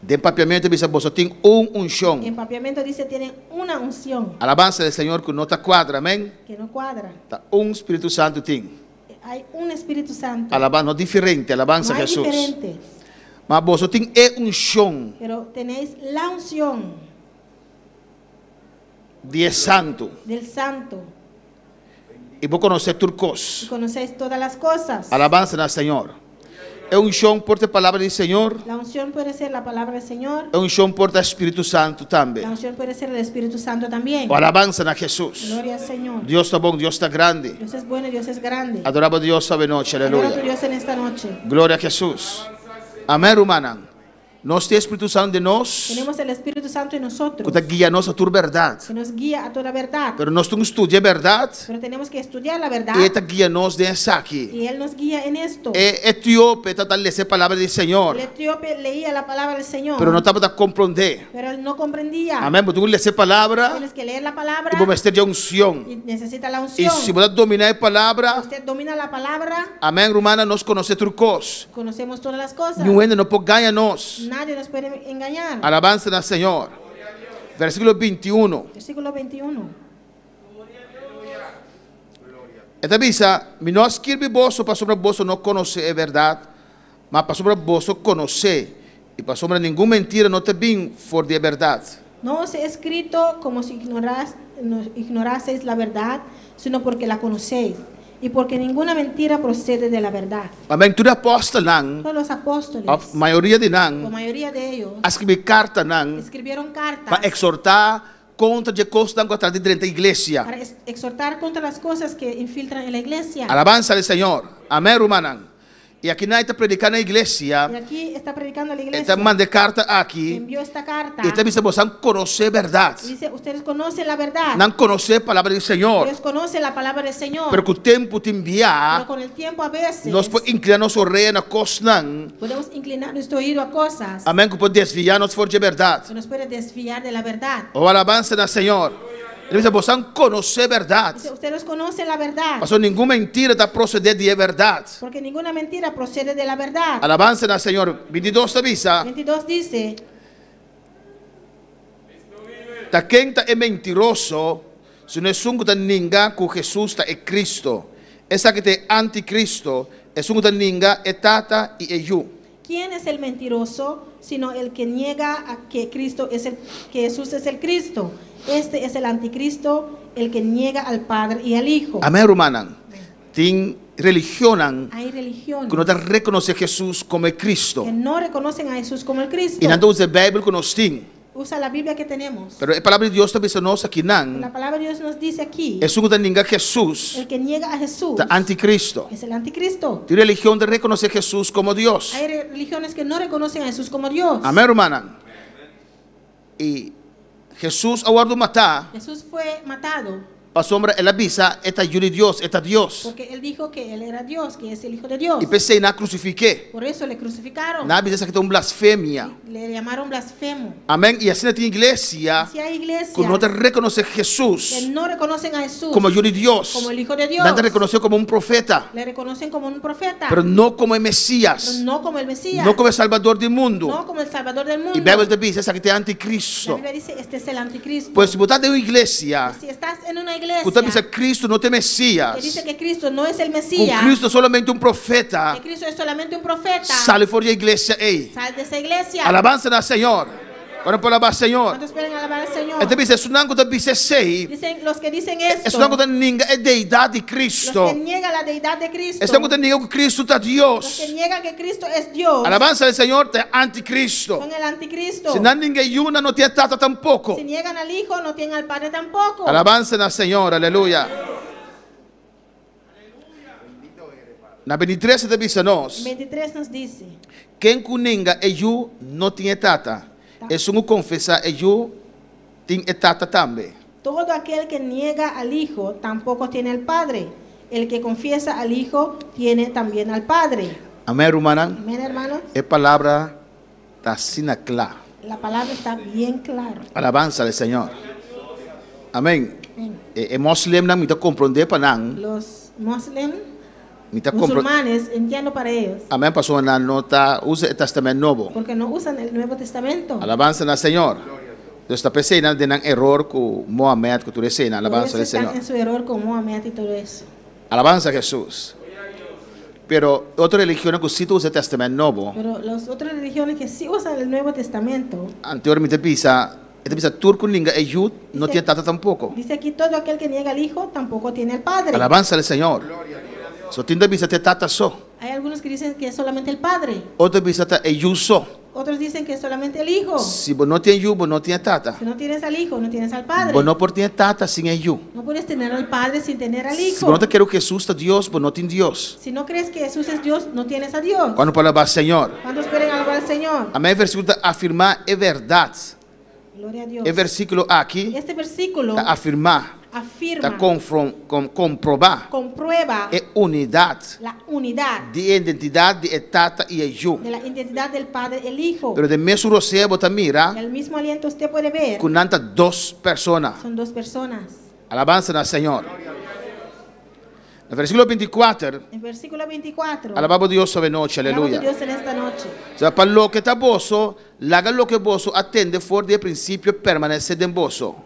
Den papiamentu e bisa boso tin un unshon. En papiamento dice, tiene una unción. Alabansa del Señor ku no ta kuadra, amén. Que no cuadra. Ta un Spiritu Santu tin. Hay un Espíritu Santo. Alabansa, no diferente, alabansa No hay Jesús. diferentes. Ma boso tin e unshon. Pero tenéis la unción. Di e Santu. Del Santo. I bo konosé tur kos. Y conocéis todas las cosas. Alabansa na Señor. E unshon por ta e palabra di Señor. La unción puede ser la palabra del Señor. E unshon por ta Spiritu Santu tambe. La unción puede ser el Espíritu Santo también. O alabansa na Jesús. Gloria al Señor. Dios ta bon, Dios ta grandi. Dios es bueno, Dios es grande. Adorá bo Dios awe nochi, Adora a tu aleluya. Dios en esta noche. Gloria a Jesús. Amén, rumannan. Nos tin Spiritu Santu den nos. Tenemos el Espíritu Santo en nosotros. Ku ta guia nos a tur bèrdat. Que nos guía a toda verdad. Pero nos tin ku studia bèrdat. Pero tenemos que estudiar la verdad. I e ta guia nos den esaki. Y Él nos guía en esto. E etíope tabata lesa e palabra di Señor. El etíope leía la palabra del Señor. Pero no tabata komprondé. Pero él no comprendía. Amèn. Bo tin ku lesa e palabra. Tienes que leer la palabra. I bo mester di unshon. Y necesita la I unción. si bo ta dominá e palabra. Usted domina la palabra. Amèn, rumannan, nos konosé tur kos. Conocemos todas las cosas. Niun hende no por gaña nos. Nadie nos puede engañar. Alabansa na Señor. Versíkulo 21. Versículo 21. E ta bisa, Mi no a skirbi boso pasobra boso no konosé e bèrdat, ma pasobra boso konosé, i pasobra ningun mentira no ta bin for di e bèrdat. No os he escrito como si ignoras, no, ignoraseis la verdad, sino porque la conocéis, y porque ninguna mentira procede de la verdad. Amèn. Tur e apòstelnan, Todos los apóstoles, òf mayoria di nan, o mayoría de ellos, a skirbi kartanan escribieron cartas pa eksortá kontra di e kosnan ku a trata di drenta iglesia. para exhortar contra las cosas que infiltran en la iglesia. Alabansa al Señor. Amèn, rumannan. I aki nan e ta prediká na iglesia. Y aquí está predicando la E iglesia. ta manda e karta aki. Envió esta carta. I e ta bisa boso a konosé bèrdat. Y dice, ustedes conocen la verdad. Nan konosé palabra di Señor. Ellos conocen la palabra del Señor. Pero ku tempu tin bia, Pero con el tiempo a veces nos por inkliná nos orea na kosnan. podemos inclinar nuestro oído a cosas Amèn, ku por desviá nos for di bèrdat. que nos puede desviar de la verdad. O alabansa na Señor. E ta bisa boso a konosé bèrdat. Dice, ustedes conocen la verdad. Pasobra ningun mentira ta prosedé di e bèrdat. Porque ninguna mentira procede de la verdad. Alabansa na Señor. 22 ta bisa. 22 dice, Ta ken ta e mentiroso, sino esun ku ta ninga ku Hesus ta e Cristo. Esaki ta e anticristo, esun ku ta ninga e Tata i e Yu. ¿Quién es el mentiroso sino el que niega a que Cristo es el que Jesús es el Cristo? Este es el anticristo, el que niega al Padre y al Hijo. Amèn, rumannan. Tin religionnan Hay religiones ku no ta rekonosé Hesus komo e Cristo. que no reconocen a Jesús como el Cristo. I nan ta usa e Beibel ku nos tin. Usa la Biblia que tenemos. Pero e Palabra di Dios ta bisa nos akinan, La palabra de Dios nos dice aquí, esun ku ta ninga Hesus el que niega a Jesús ta anticristo. es el anticristo. Tin religion ta rekonosé Hesus komo Dios. Hay religiones que no reconocen a Jesús como Dios. Amèn, rumannan. I Hesus a wòrdu matá Jesús fue matado pasobra el a bisa e ta Yu di Dios, e ta Dios. porque él dijo que él era Dios, que es el Hijo de Dios. I p'esei nan a krusifik'é. Por eso le crucificaron. Nan a bisa esaki ta un blasfemia. Le llamaron blasfemo. Amèn. I asina tin iglesia Así hay iglesias ku no ta rekonosé que Hesus no reconocen a Jesús komo Yu di Dios. como el Hijo de Dios. Nan ta rekonosé komo un profeta, Le reconocen como un profeta, pero no komo e pero Mesías, no como el Mesías, no komo e Salbador di mundu. no como el Salvador del mundo. I Beibel ta bisa esaki ta e La anticristo. Biblia dice, este es el anticristo. Pues si bo ta den un iglesia si estás en una iglesia ku ta bisa Cristo no ta e que Mesías, dice que Cristo no es el ku Mesías, Cristo solamente un profeta, que Cristo es solamente un profeta, sali for di e iglesia ei. sal de esa iglesia. Alabansa na Señor. Ora por alabá Señor. ¿Cuántos pueden alabar al Señor? E ta bisa esunnan ku ta bisa esei, Dicen los que dicen esto, esunnan ku ta ninga e deidat di los Cristo, que niegan la deidad de Cristo, esunnan ku ta ninga ku Cristo ta los Dios. que niegan que Cristo es Dios, Alabansa al Señor ta anticristo. son el anticristo. Si nan ninga e Yu, nan no tin e Tata tampoko. Si niegan al Hijo, no tienen al Padre tampoco. Alabansa na Señor, aleluya. Na 23 e ta bisa nos. 23 nos dice. Ken ku nenga e Yu no tin e Tata. Esun ku konfesá e Yu tin e Tata tambe. Todo aquel que niega al Hijo tampoco tiene al Padre. El que confiesa al Hijo tiene también al Padre. Amèn rumannan? Amén, hermanos. E palabra ta asina kla. La palabra está bien clara. Alabansa al Señor. Amèn. E moslimnan mi ta komprondé pa nan. Los moslim, Mi ta compro. musulmanes, entiendo para ellos. Amén pasobra nan no ta usa e Testament Nobo. Porque no usan el Nuevo Testamento. Alabansa na Señor. Dus ta p'esei nan den nan eror ku Mohamed ku tur eseinan. Por Alabansa eso na están Señor. en su error con Mohamed y todo eso. Alabansa Jesús. Pero otro religionnan ku si ta usa e Testament Nobo. Pero las otras religiones que sí usan el Nuevo Testamento. Anterior mi ta bisa, e ta bisa tur ku ninga e Yu no tin e Tata tampoko. Dice aquí todo aquel que niega al Hijo tampoco tiene al Padre. Alabansa al Señor. So tin ta bisa ta e Tata so. Hay algunos que dicen que es solamente el Padre. Otro bisa ta e Yu so. Otros dicen que es solamente el Hijo. Si bo no tin Yu, bo no tin e Tata. Si no tienes al Hijo, no tienes al Padre. Bo no por tin e Tata sin e Yu. No puedes tener al Padre sin tener al Si Hijo. bo no ta kere ku Hesus ta Dios, bo no tin Dios. Si no crees que Jesús es Dios, no tienes a Dios. Kuantu por alabá Señor? ¿Cuántos pueden alabar al Señor? Amén. E versíkulo ta afirmá e bèrdat. Gloria a Dios. E versíkulo aki Este versículo ta afirmá, afirma, ta komprobá comprueba e unidat la unidad di e identidat di e Tata i e Yu. de la identidad del Padre y el Hijo. Pero den mesun rosea bo ta mira El mismo aliento usted puede ver. ku nan ta dos persona. Son dos personas. Alabansa na Señor. Na versíkulo 24. En versículo 24. Alabá bo Dios awe nochi, Alabamos aleluya. a Dios en esta noche. Sa pa loke ta boso, laga loke boso a tende for di e prinsipio permanesé den boso.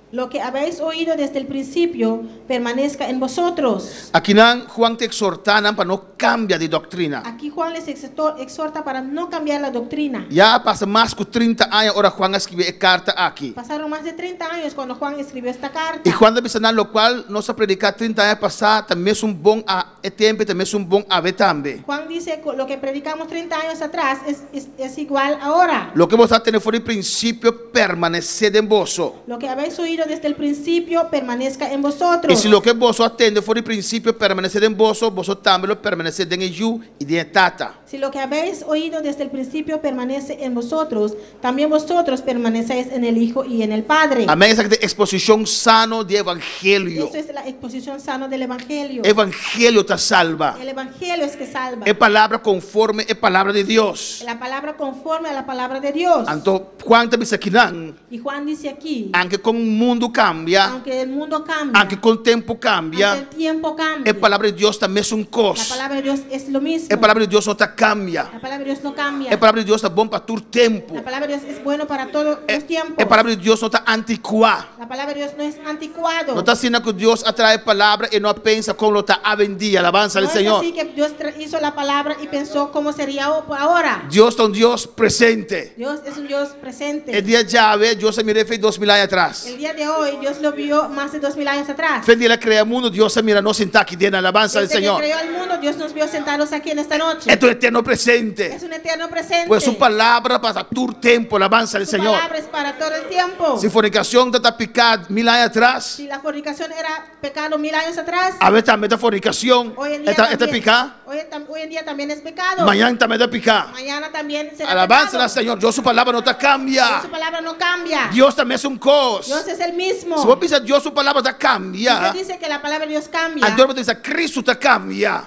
Lo que habéis oído desde el principio permanezca en vosotros. Akinan Juan ta eksortá nan pa no kambia di doktrina. Aquí Juan les exhorta para no cambiar la doctrina. Ya a pasa mas ku 30 aña ora Juan a skibi e karta aki. Pasaron más de 30 años cuando Juan escribió esta carta. I Juan ta bisa nan lokual nos a prediká 30 aña pasá ta mesun bon a e tempu i ta mesun bon awe tambe. Juan dice lo que predicamos 30 años atrás es igual ahora. Loke boso a tende for di prinsipio permanesé den boso. Lo que habéis oído desde el principio permanezca en vosotros. I si loke boso a tende for di prinsipio permanesé den boso, boso tambe lo permanesé den e Yu i den e Tata. Si lo que habéis oído desde el principio permanece en vosotros, también vosotros permanecéis en el Hijo y en el Padre. Amén. Esaki ta eksposishon sano di Evangelio. Eso es la exposición sana del Evangelio. Evangelio ta salba. El Evangelio es que salva. E palabra konforme e palabra di Dios. La palabra conforme a la palabra de Dios. Anto Juan ta bisa akinan, Y Juan dice aquí, aunke kon mundu kambia, aunque el mundo cambia, aunke kon tempu kambia, aunque el tiempo cambia, e palabra di Dios ta mesun kos. La palabra de Dios es lo mismo. E palabra di Dios no ta kambia. La palabra de Dios no cambia. E palabra di Dios ta bon pa tur tempu. La palabra de Dios es bueno para todos los tiempos. E palabra di Dios no ta antikuá. La palabra de Dios no es anticuado. No ta asina ku Dios a traha e palabra i no a pensa kon lo ta awendia. Alabansa No al es Señor. así que Dios hizo la palabra y pensó cómo sería ahora. Dios ta un Dios presente. Dios es un Dios presente. E dia djawe, Dios a mir'é fe 2000 aña atras. El día de hoy, Dios lo vio más de 2000 años atrás. Fe dia el a krea mundu, Dios a mira nos sintá aki den. Alabansa al Desde que Señor. creó el mundo, Dios nos vio sentados aquí en esta noche. E ta un eterno presente. Es un eterno presente. Pues su palabra pa tur tempu. Alabansa al Su Señor. palabra es para todo el tiempo. Si fornikashon tabata piká 1000 aña atras, Si la fornicación era pecado 1000 años atrás, awe tambe ta fornikashon hoy en día e ta también, piká. hoy en día también es pecado. Mañan tambe ta piká. Mañana también será Alabanza pecado. al Señor. Dios su palabra no ta kambia. Dios su palabra no cambia. Dios ta mesun kos. Dios es el mismo. Si bo bisa Dios su palabra ta kambia. Usted dice que la palabra de Dios cambia. Anto bo ta bisa Cristo ta kambia.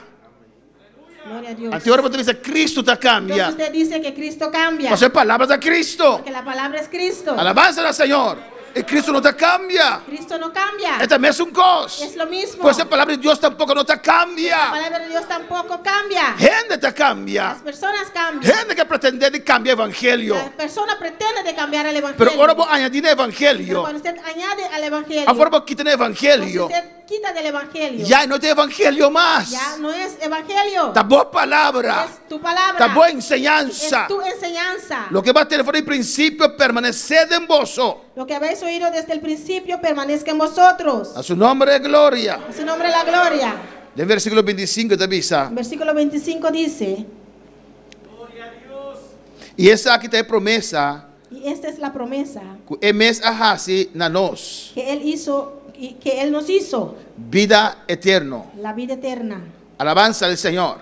Gloria a Dios. Anto bo ta bisa Cristo ta kambia. Entonces usted dice que Cristo cambia. Pasobra e palabra ta Cristo. Porque la palabra es Cristo. Alabanza al Señor. I Cristo no ta kambia. Cristo no cambia. E ta mesun kos. Es lo mismo. Pues e palabra di Dios tampoko no ta kambia. La palabra de Dios tampoco cambia. Hende ta kambia. Las personas cambian. Hende ke pretendé di kambia evangelio. La persona pretende de cambiar el evangelio. Pero ora bo añadí na evangelio. Pero cuando usted añade al evangelio. Òf ora bo kita na evangelio. O si usted quita del evangelio. Ya no ta evangelio mas. Ya no es evangelio. Ta bo palabra. Es tu palabra. Ta bo enseñansa. Es tu enseñanza. Loke bo a tende for di prinsipio permanesé den boso. Lo que habéis oído desde el principio permanezca en vosotros. A su nombre gloria. A su nombre la gloria. Den versíkulo 25 ta bisa. Versículo 25 dice. I esaki ta e promesa. Y esta es la promesa. Ku e mes a hasi na nos. Que él hizo y que él nos hizo. Bida eterno. La vida eterna. Alabanza al Señor.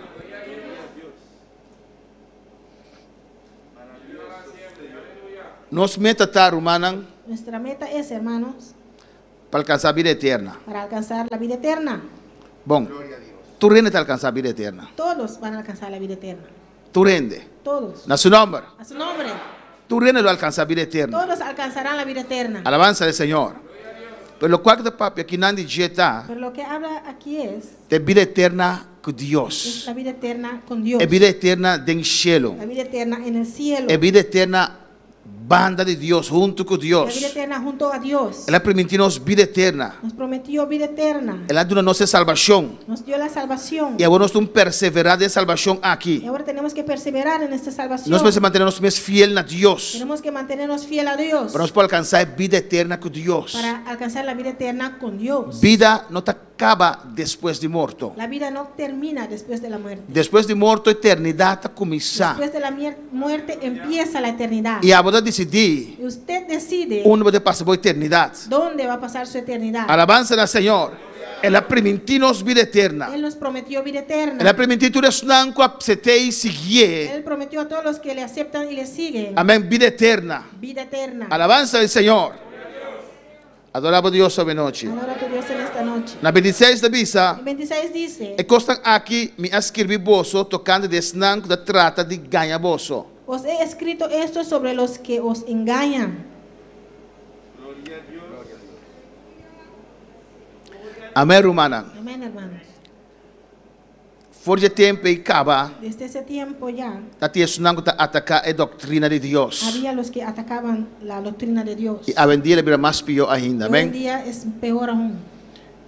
Nos meta ta, rumannan. Nuestra meta es, hermanos, Pa alkansá bida eterna. Para alcanzar la vida eterna. Bon, tur hende ta alkansá bida eterna. Todos van a alcanzar la vida eterna. Tur hende. Todos. Na su nòmber. A su nombre. Tur hende lo alkansá bida eterna. Todos alcanzarán la vida eterna. Alabansa al Señor. Pero lokual ku ta papia akinan di dje ta. Pero lo que habla aquí es. Ta e bida eterna ku Dios. Es la vida eterna con Dios. E bida eterna den shelu. La vida eterna en el cielo. E bida eterna Banda di Dios, huntu ku Dios. La vida eterna junto a Dios. El a primintí nos bida eterna. Nos prometió vida eterna. El a duna nos e salbashon. Nos dio la salvación. I awor nos tin perseverá den e salbashon aki. Y ahora tenemos que perseverar en esta salvación. Nos mester mantené nos mes fiel na Dios. Tenemos que mantenernos fiel a Dios. Pa nos por alkansá e bida eterna ku Dios. Para alcanzar la vida eterna con Dios. Bida no ta kaba despues di morto. La vida no termina después de la muerte. Despues di morto eternidat ta kuminsá. Después de la muerte empieza la eternidad. I abo ta disidí. Y usted decide. Unda bo ta pasa bo eternidat. Dónde va a pasar su eternidad. Alabansa na Señor. El a primintí nos bida eterna. Él nos prometió vida eterna. El a primintí tur esnan ku apset'é i siguié. Él prometió a todos los que le aceptan y le siguen. Amén, bida eterna. Vida eterna. Alabansa al Señor. Adorá bo Dios awe nochi. Adora tu Dios en esta noche. Na bintiseis ta bisa. En 26 dice. E kosnan aki mi a skirbi boso tokante di esnan ku ta trata di gaña boso. Os he escrito esto sobre los que os engañan. Amén rumannan. Amén hermanos. For di e tempu ei kaba. Desde ese tiempo ya. Ta tin esunnan ku ta ataká e doktrina di Dios. Había los que atacaban la doctrina de Dios. I awendia el a bira mas pió ainda. Y hoy en Amén. día es peor aún.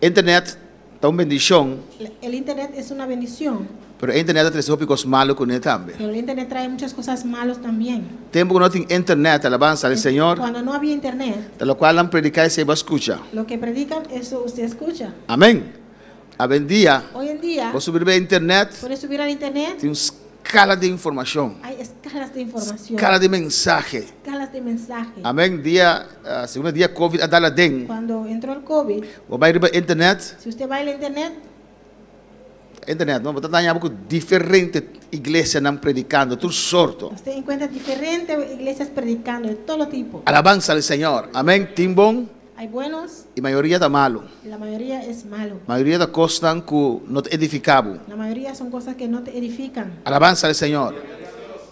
Internet ta un bendishon. El internet es una bendición. Pero e internet ta trese hopi kos malu kuné tambe. Pero el internet trae muchas cosas malas también. Tempu ku no tin internet, alabansa al Señor. Cuando no había internet. Ta lokual nan prediká esei bo a skucha. Lo que predican, eso usted escucha. Amén. Awendia, Hoy en día, bo subi riba e internet, puede subir al internet, tin un skala di informashon. Hay escalas de información. Skala di mensahe. Escalas de mensaje. Amén. Dia, ah, segun dia COVID a dal aden. Cuando entró el COVID, Bo bai riba internet, si usted va al internet, internet, no, bo ta daña bo ku diferente iglesianan predikando, tur sorto. Usted encuentra diferentes iglesias predicando de todo tipo. Alabanza al Señor. Amén. Tin bon. Hay buenos Y mayoria ta malu. y la mayoría es malo. Mayoria ta kosnan ku no ta edifiká bo. La mayoría son cosas que no te edifican. Alabansa al Señor.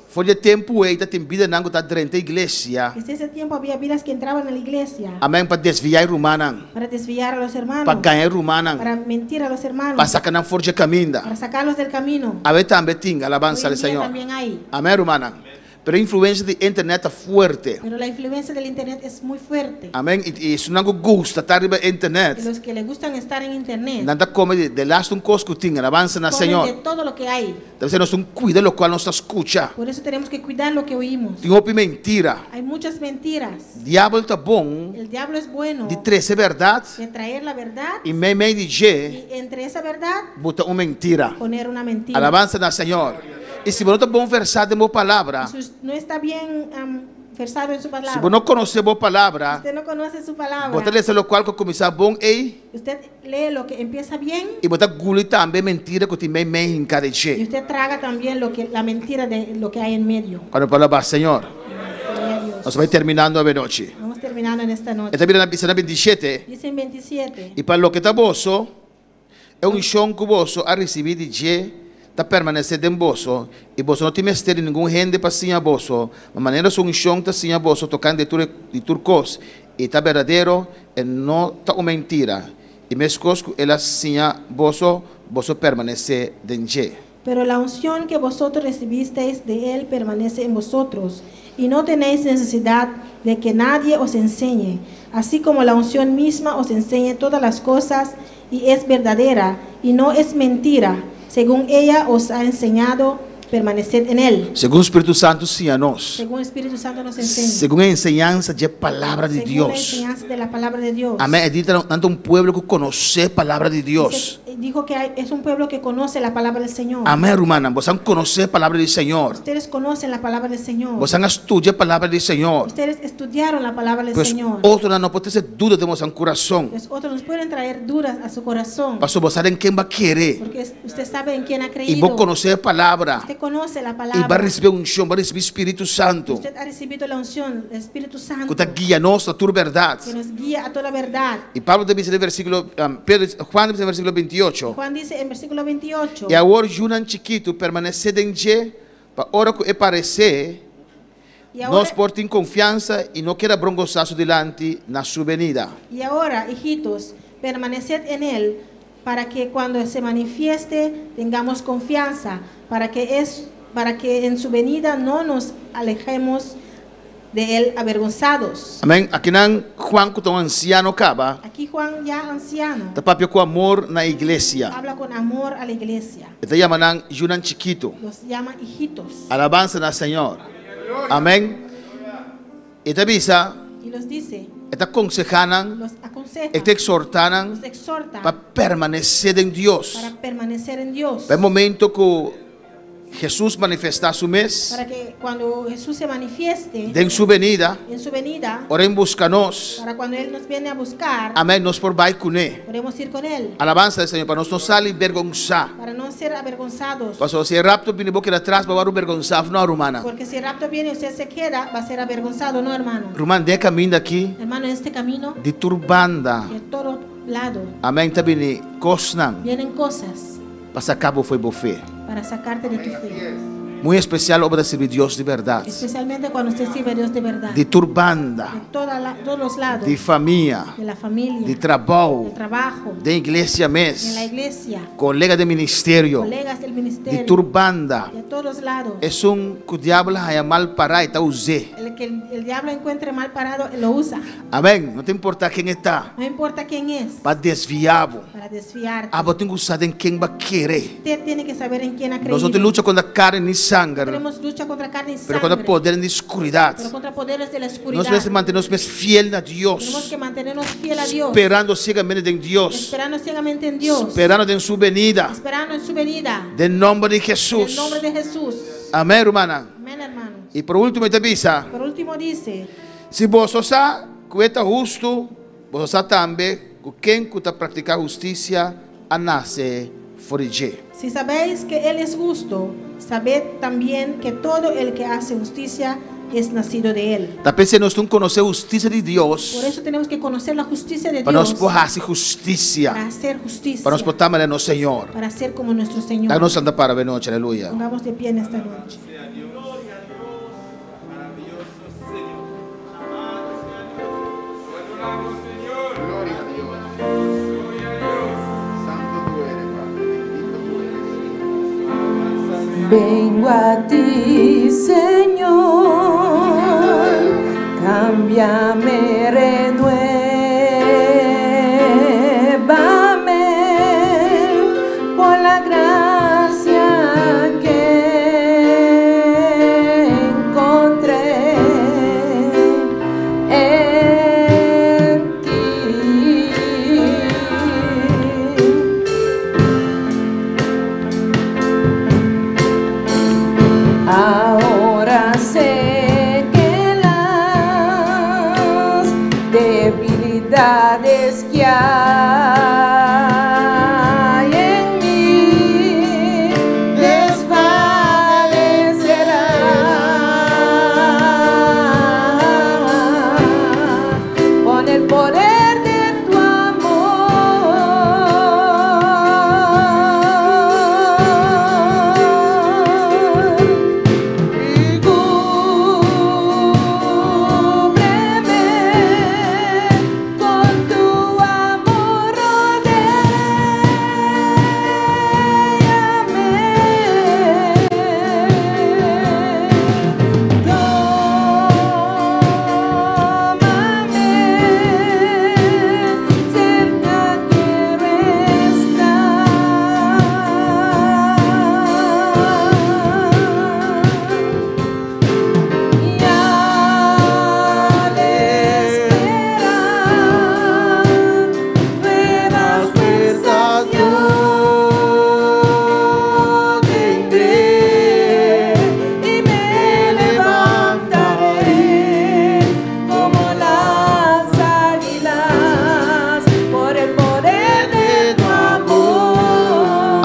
For di e tempu ei ta tin bidanan ku ta drenta iglesia. Desde ese tiempo había vidas que entraban a la iglesia. Amén, pa desviá e rumannan. Para desviar a los hermanos. Pa gaña e rumannan. Para mentir a los hermanos. Pa saka nan for di e kaminda. Para sacarlos del camino. Awe tambe tin, alabansa Hoy al en día Señor. también hay. Amén, rumannan. Pero e influencia di internet ta fuerte. Pero la influencia del internet es muy fuerte. Amén. I, i esunnan ku gusta ta riba internet. Y los que le gustan estar en internet. Nan ta come di de laatste un kos ku tin. Alabanza na comen Señor. de todo lo que hay. Debe nos un cuida lo cual nos ta escucha. Por eso tenemos que cuidar lo que oímos. Tin hopi mentira. Hay muchas mentiras. Diabel ta bon. El diablo es bueno. Di trese berdad. De traer la verdad. I meimei di dje. Y entre esa verdad. Buta un mentira. Poner una mentira. Alabanza na Señor. I si bo no ta bon versá den bo palabra, Si no está bien versado en su palabra, si bo no konosé bo palabra, usted no conoce su palabra, bo ta lesa lokual ku kuminsá bon ei, usted lee lo que empieza bien, i bo ta guli tambe mentira ku tin mei mei hinká den dje. Y usted traga también lo que, la mentira de lo que hay en medio. Ora por alabá Señor. Gloria a Dios. Nos ta bai terminando avenochi. Vamos terminando en esta noche. E ta bira na bisa na bintishete. Dice en 27. I pa loke ta boso, e unshon ku boso a risibí di dje ta permanesé den boso, i boso no tin mester di ningun hende pa siña boso, ma manera su unshon ta siña boso tokante di tur di tur kos, i ta berdadero, e no ta un mentira, i meskos ku el a siña boso, boso permanesé den dje. Pero la unción que vosotros recibisteis de él permanece en vosotros, y no tenéis necesidad de que nadie os enseñe, así como la unción misma os enseñe todas las cosas, y es verdadera, y no es mentira, según ella os ha enseñado, permaneced en Él. Segun Spiritu Santu siña nos. Según el Espíritu Santo nos enseña. Segun e enseñansa di palabra di Según la Dios. enseñanza de la palabra de Dios. Amèn. E di nan ta un pueblo ku konosé palabra di Dios. Dice- dijo que hay- es un pueblo que conoce la palabra del Señor. Amèn, rumannan. Boso a konosé palabra di Señor. Ustedes conocen la palabra del Señor. Boso a studia palabra di Señor. Ustedes estudiaron la palabra del Pues Señor. otronan no por trese duda den boso kurason. Los otros nos pueden traer dudas a su corazón. Paso bo sa den ken b'a kere. Porque usted sabe en quién ha I creído. bo konosé palabra. Usted conoce la I b'a palabra. risibí unshon, b'a risibí Spiritu Santu. Usted ha recibido la unción del Espíritu Santo Ku ta guia nos na tur bèrdat. que nos guía a toda verdad. I Pablo ta bisa den versíkulo, Pedro, Juan ta bisa den versíkulo 28. Juan dice en versículo 28. I awor yunan chikitu permanesé den dje, pa ora ku e paresé, Y ahora, nos por tin konfiansa i no keda brongosá su dilanti na su benida. y ahora, hijitos, permaneced en Él para que cuando se manifieste tengamos confianza, para que, es, para que en su venida no nos alejemos de Él avergonzados. Amèn. Akinan Juan ku ta un ansiano kaba, Aquí Juan ya anciano ta papia ku amor na iglesia. habla con amor a la iglesia. E ta yama nan yunan chikitu. Los llama hijitos Alabansa na Señor. Amèn. E ta bisa, y los dice, e ta konsehá nan, los aconseja, e ta ekshortá nan los exhorta pa permanesé den Dios. para permanecer en Dios. Pa e momento ku Hesus manifestá su mes, Para que cuando Jesús se manifieste den su benida, en su venida, ora e buska nos. para cuando Él nos viene a buscar, Amèn, nos por bai kuné. podemos ir con Él, Alabansa na Señor, pa nos no sali bergonsá. para no ser avergonzados. Paso si e rapto bini bo keda atras, bo ta bergonsá, no, ruman. Porque si el rapto viene y usted se queda, va a ser avergonzado, ¿no, hermano? Ruman, den e kaminda aki, Hermano, en este camino, di tur banda. de todo lado, Amèn, ta bini kosnan vienen cosas pa saka bo fo'i bo fe. para sacarte de tu fe. Muy espesial ora bo ta sirbi Dios di bèrdat. Especialmente cuando usted sirve a Dios de verdad. Di tur banda, De todos los lados. di famia, De la familia. di trabou, Del trabajo. di iglesia En la mes, iglesia. kolega di ministerio, Colegas del ministerio. di tur banda. De todos lados. Esun ku diabel haña mal pará, e ta us'é. El que el diablo encuentre mal parado, lo usa. Amèn. No ta importá ken e ta, No importa quién es. pa desviá bo. Para desviarte. Abo tin ku sa den ken b'a kere. Usted tiene que saber en quién ha creído. Nos no tin lucha kontra karni ni sanger, Tenemos lucha contra carne y pero kontra sangre. poder di skuridat. Pero contra poderes de la oscuridad. Nos mester mantené nos mes fiel na Tenemos Dios, que mantenernos fiel a Dios. sperando siegamente den Dios, Esperando ciegamente en Dios. sperando den su benida, Esperando en su venida. den nòmber di En el Hesus. nombre de Jesús. Amèn, ruman. Amén, hermanos. I por último, e ta bisa, Por último dice, si boso sa ku e ta hustu, boso sa tambe ku ken ku ta praktiká hustisia a nase for di dje. si sabéis que Él es justo, sabed también que todo el que hace justicia es nacido de Él. Ta p'esei nos tin ku konosé hustisia di Dios, Por eso tenemos que conocer la justicia de pa nos Dios por hasi hustisia, para hacer justicia, pa nos por ta manera nos Señor. para ser como nuestro Señor. Laga nos lanta para e anochi, aleluya. Pongamos de pie en esta noche. Gloria a Dios. Santo tú eres, Padre. Bendito tú eres. Vengo a ti, Señor, cámbiame, renuévame por la gracia que encontré en ti. Ahora sé que las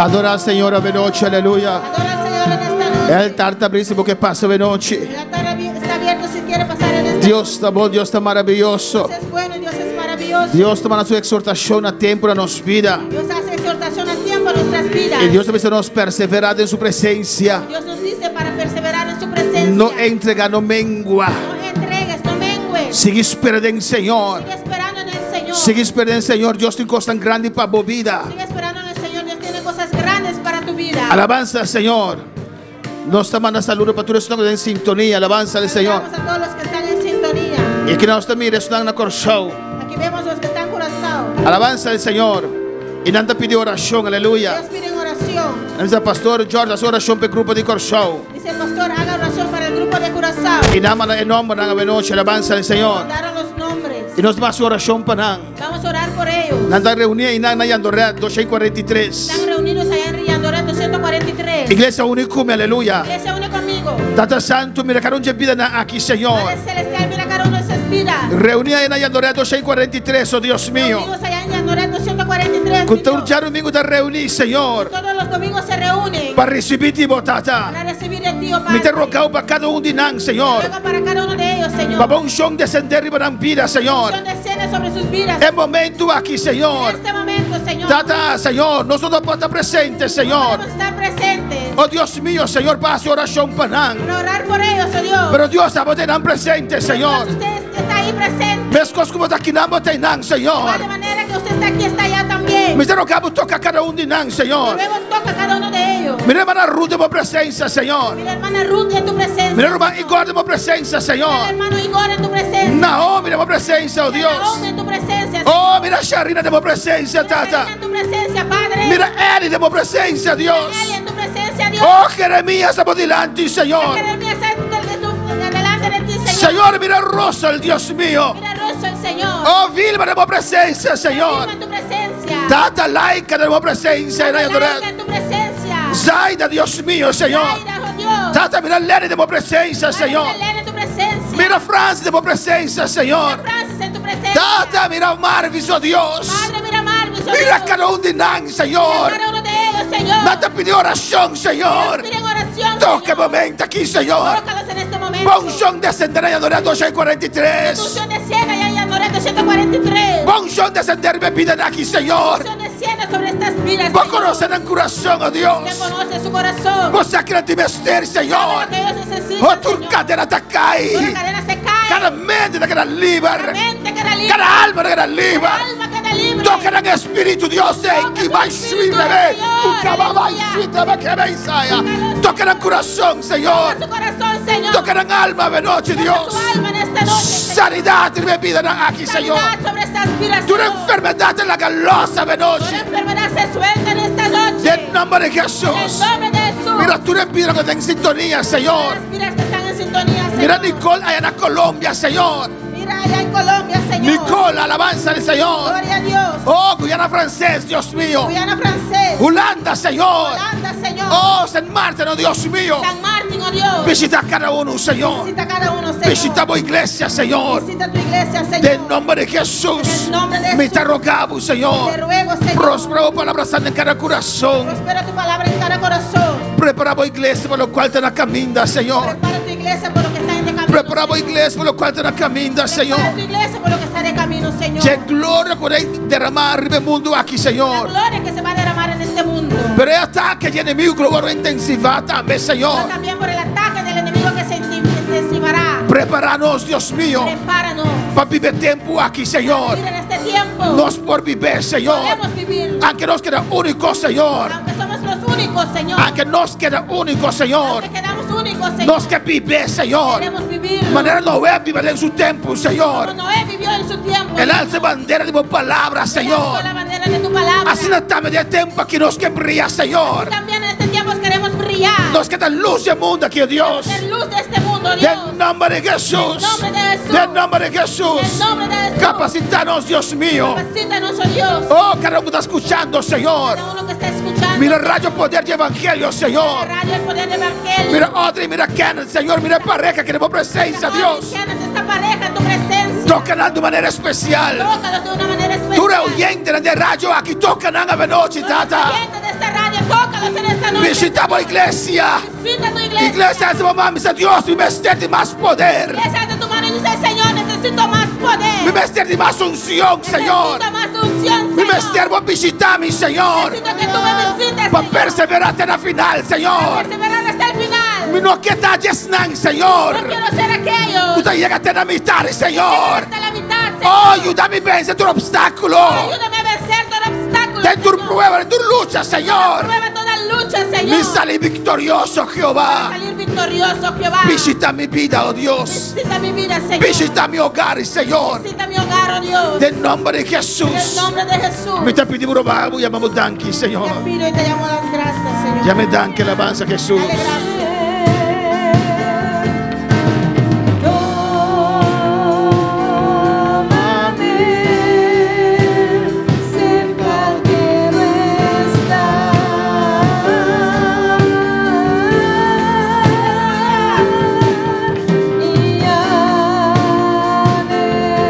Adora al Señor de noche, aleluya. Adora al Señor en esta noche. E altar ta habrí si bo ke pasa de noche. El altar está abierto si quiere pasar en esta Dios ta bon, Dios ta maravioso. Dios es bueno, Dios es maravilloso. Dios ta manda su eksortashon na tempu na nos bida. Dios hace exhortación a tiempo a nuestras vidas. I Dios ta bisa nos perseverá den su presensia. Dios nos dice para perseverar en su presencia. No entregá, no mengua. No entregues, no mengues. Sigui spera den Señor. Sigue esperando en el Señor. Sigui spera den Señor. Dios tin kosnan grandi pa bo bida. Sigue esperando en el Señor. Dios tiene cosas grandes para tu vida. Alabansa al Señor. Nos ta manda saludo pa tur esnan den sintonia. Alabansa al Señor. Saludamos a todos los que están en sintonía. I aki nos ta mira esnan na Kòrsou. Aquí vemos los que están Curazao. Alabansa al Señor. I nan ta pidi orashon. Aleluya. Dios pide oración. Nan bisa Pastor George, hasi orashon pa e grupo di Kòrsou. Dice el pastor, haga oración para el grupo de Curazao. I nan a manda e nòmbernan awenochi. Alabansa al Señor. Mandaron los nombres. I nos ta hasi orashon pa nan. Vamos a orar por ellos. Nan ta reuní einan na Jandoret 243. Están reunidos allá en Jandoret 243. Iglesia uni ku mi, aleluya. Iglesia une conmigo. Tata Santu, mira kada un dje bidanan aki, Señor. Padre Celestial, mira cada uno de esas vidas. Reuní einan na Jandoret 243, oh Dios mío. Reunidos allá en Jandoret 243. Ku tur djadumingu ta reuní, Señor. Todos los domingos se reúnen. Pa risibí di bo, Tata. Para recibir de ti, oh Padre. Mi ta roga pa kada un di nan, Señor. Ruego para cada uno de ellos, Señor. Pa bo unshon desendé riba nan bida, Señor. Unción desciende sobre sus vidas. E momento aki, Señor. En este momento, Señor. Tata, Señor, nos no por ta presente, Señor. Podemos estar presentes. Oh Dios mío, Señor, pa hasi orashon pa nan. Para orar por ellos, oh Dios. Pero Dios, abo t'einan presente, Señor. Dios, usted está ahí presente. Meskos ku bo ta akinan, bo t'einan, Señor. De manera que usted está aquí, está allá también. Mi ta roga bo toka kada un di nan, Señor. Luego toca cada uno de ellos. Mira hermana Ruth den bo presensia, Señor. Mira hermana Ruth en tu presencia. Mira hermano Igor den bo presensia, Señor. Mira hermano Igor en tu presencia. Naomi den bo presensia, oh Dios. Naomi en tu presencia. Oh, mira Sharina den bo presensia, Tata. En tu presencia, Padre. Mira Eli den bo presensia, Dios. Eli en tu presencia, Dios. Oh, Jeremías, abo dilanti, Señor. Jeremías, delante de ti, Señor. Señor, mira Russell, Dios mío. Mira Russell, Señor. Oh, Vilma, den bo presensia, Señor. Vilma en tu presencia. Tata Laika, den bo presensia, Tata Laika en tu presencia. Zaida, Dios mío, Señor. Zaida, oh Dios. Tata, mira Lenny den bo presensia, Señor. Mira Lenny en tu presencia. Mira Francis den bo presensia, Señor. Mira Francis en tu presencia. Tata, mira Marvis, oh Dios. Padre, mira Marvis, oh Mira Dios. kada un di nan, Señor. Mira cada uno de ellos, Señor. Nan ta pidi orashon, Señor. Piden oración, Toka e momento aki, Señor. Tócalos en este momento. Bo unshon desendé na Jandoret 243. Tu unción descienda allá en Jandoret 243. Bo unshon desendé riba e bidanan aki, Señor. Tu unción descienda sobre estas vidas. Bo konosé nan kurason, oh Dios. Usted conoce su corazón. Bo sa kiko nan tin mester, Señor. Sabe lo que ellos necesitan, Oh, tur Señor. kadena ta kai. Toda cadena se cae. Kada mente ta keda liber. Cada mente queda libre. Kada alma ta keda liber. Cada alma queda libre. Toka nan espíritu, Dios, Toca ki su bai espíritu, sui bebé. Señor. Ukaba bai Aleluya. sui tebe kebe Isaiah. Toka nan kurason, Señor. Toca su corazón, Señor. Toka nan alma de noche, Toca Dios. su alma en esta noche, Señor. Sanidat riba e bidanan aki, Señor. Sanidad sobre estas vidas, Tur Señor. enfermedat ta laga los de noche. Toda enfermedad se suelta en esta noche. Den nòmber di En el Jesús. nombre de Jesús. Mira tur e bida ku ta den sintonia, Señor. Las vidas que están en sintonía, Señor. Mira Nicole allá en Colombia, Señor. Mira allá en Colombia, Señor. Nicole, alabanza al Señor. Gloria a Dios. Oh, Guyana Francés, Dios mío. Guyana Francés. Holanda, Señor. Holanda, Señor. Oh, San Martín, oh Dios mío. San Martín, oh Dios. Visita a cada uno, Señor. Visita a cada uno, Señor. Visita tu iglesia, Señor. Visita tu iglesia, Señor. Den nòmber di Jesús. En el nombre de Mi Jesús. ta roga bo, Señor. Te ruego, Señor. Prosperá bo palabra den kada kurason. Prospera tu palabra en cada corazón. Prepará bo iglesia pa loke ta na kaminda, Señor. Prepara tu iglesia por lo que está en el camino. Prepará bo iglesia pa loke ta na kaminda, Prepara Señor. tu iglesia por lo que está de camino, Señor. E gloria ku ta derama riba e mundu aki, La Señor. gloria que se va a derramar en este mundo. Pero e atake di enemigu lo intensivá tambe, Pero Señor. también por el ataque del enemigo que se intensivará. Prepará nos, Dios mío, Prepáranos. pa biba e tempu aki, Señor. Vivir en este tiempo. Nos por biba, Señor. Podemos vivir. Aunke nos keda úniko, Señor. Aunque somos los únicos, Señor. Aunke nos keda úniko, Señor. Aunque quedamos únicos, Señor. Nos ke biba, Señor. Queremos vivir. Manera Noé a biba den su tempu, Señor. Como Noé vivió en su tiempo. El a alsa bandera di bo palabra, Él alzó Señor. la bandera de tu palabra. Asina tambe den e tempu aki nos ke bria, Señor. También en este tiempo queremos brillar. Nos ke ta lus di mundu aki, Dios. Ser luz de este mundo, Dios. Den nòmber di Jesús. En nombre de Jesús. Den nòmber di Jesús. En nombre de Jesús. Kapasitá nos, Dios mío. Capacítanos, oh Dios. Oh, kada un ku ta skuchando, Señor. Cada uno que está escuchando. Mira Radio Poder di Evangelio, Señor. Radio El Poder del Evangelio. Mira Audrey, mira Kenneth, Señor. Mira pareha ku den bo presensia, Dios. Kenneth, esta pareja en tu presencia. Toka nan di manera espesial. Tócalos de una manera especial. Tur oyente di radio aki, toka nan anochi, Todos los Tata. oyentes de esta esta radio, tócalos en esta noche. Bishitá bo iglesia. Visita tu iglesia. Iglesia, alsa bo man, bisa Dios, mi mester di mas poder. Iglesia, alza tu mano y dice, Señor, necesito más poder. Mi mester di mas unshon, Señor. Necesito más unción, Mi Señor. mester bo bishitá mi, Señor. Necesito que tú me visites, Pa Señor. perseverá te na final, Señor. Perseverar hasta el final. Mi no ke ta esnan, Señor. No quiero ser aquellos Ku ta yega te na mitar, Señor. hasta la mitad, Señor. Oh, yuda mi vense tur opstákulo. Ayúdame a vencer todo obstáculo. Den tur Señor. prueba, den tur lucha, Señor. Prueba toda lucha, Señor. Mi sali viktorioso, Jehová. Salir victorioso, Jehová. Bishitá mi bida, oh Dios. Visita mi vida, Señor. Bishitá mi hogar, Señor. Visita mi hogar, oh Dios. Den nòmber di En el Hesus. nombre de Jesús. Mi ta pidi bo, yama bo danki, Señor. Te pido y te llamo las gracias, Señor. Yam'é danki, alabansa, Hesus. Dale gracias. Tómame, cerca quiero estar y al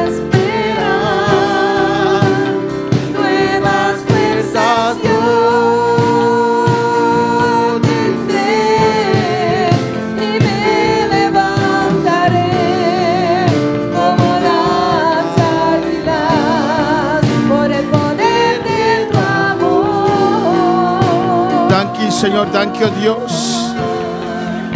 esperar nuevas fuerzas yo tendré y me levantaré como las águilas por el poder de tu amor. Danki, Señor, danki, oh Dios.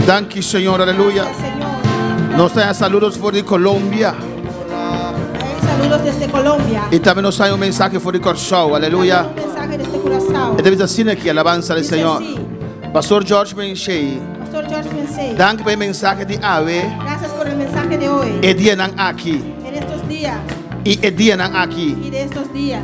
Danki, Señor, aleluya. Gracias, Señor. Nos ta saludo for di Colombia. Hay saludos desde Colombia. I tambe nos tin un mensahe for di Kòrsou, aleluya. Un mensaje desde Curazao. E ta bisa asina aki, alabansa di Dice Señor. así. Pastor George Menshei, Pastor George Mensei. danki pa e mensahe di awe, Gracias por el mensaje de hoy. e dianan aki. En estos días I e dianan aki. y de estos días.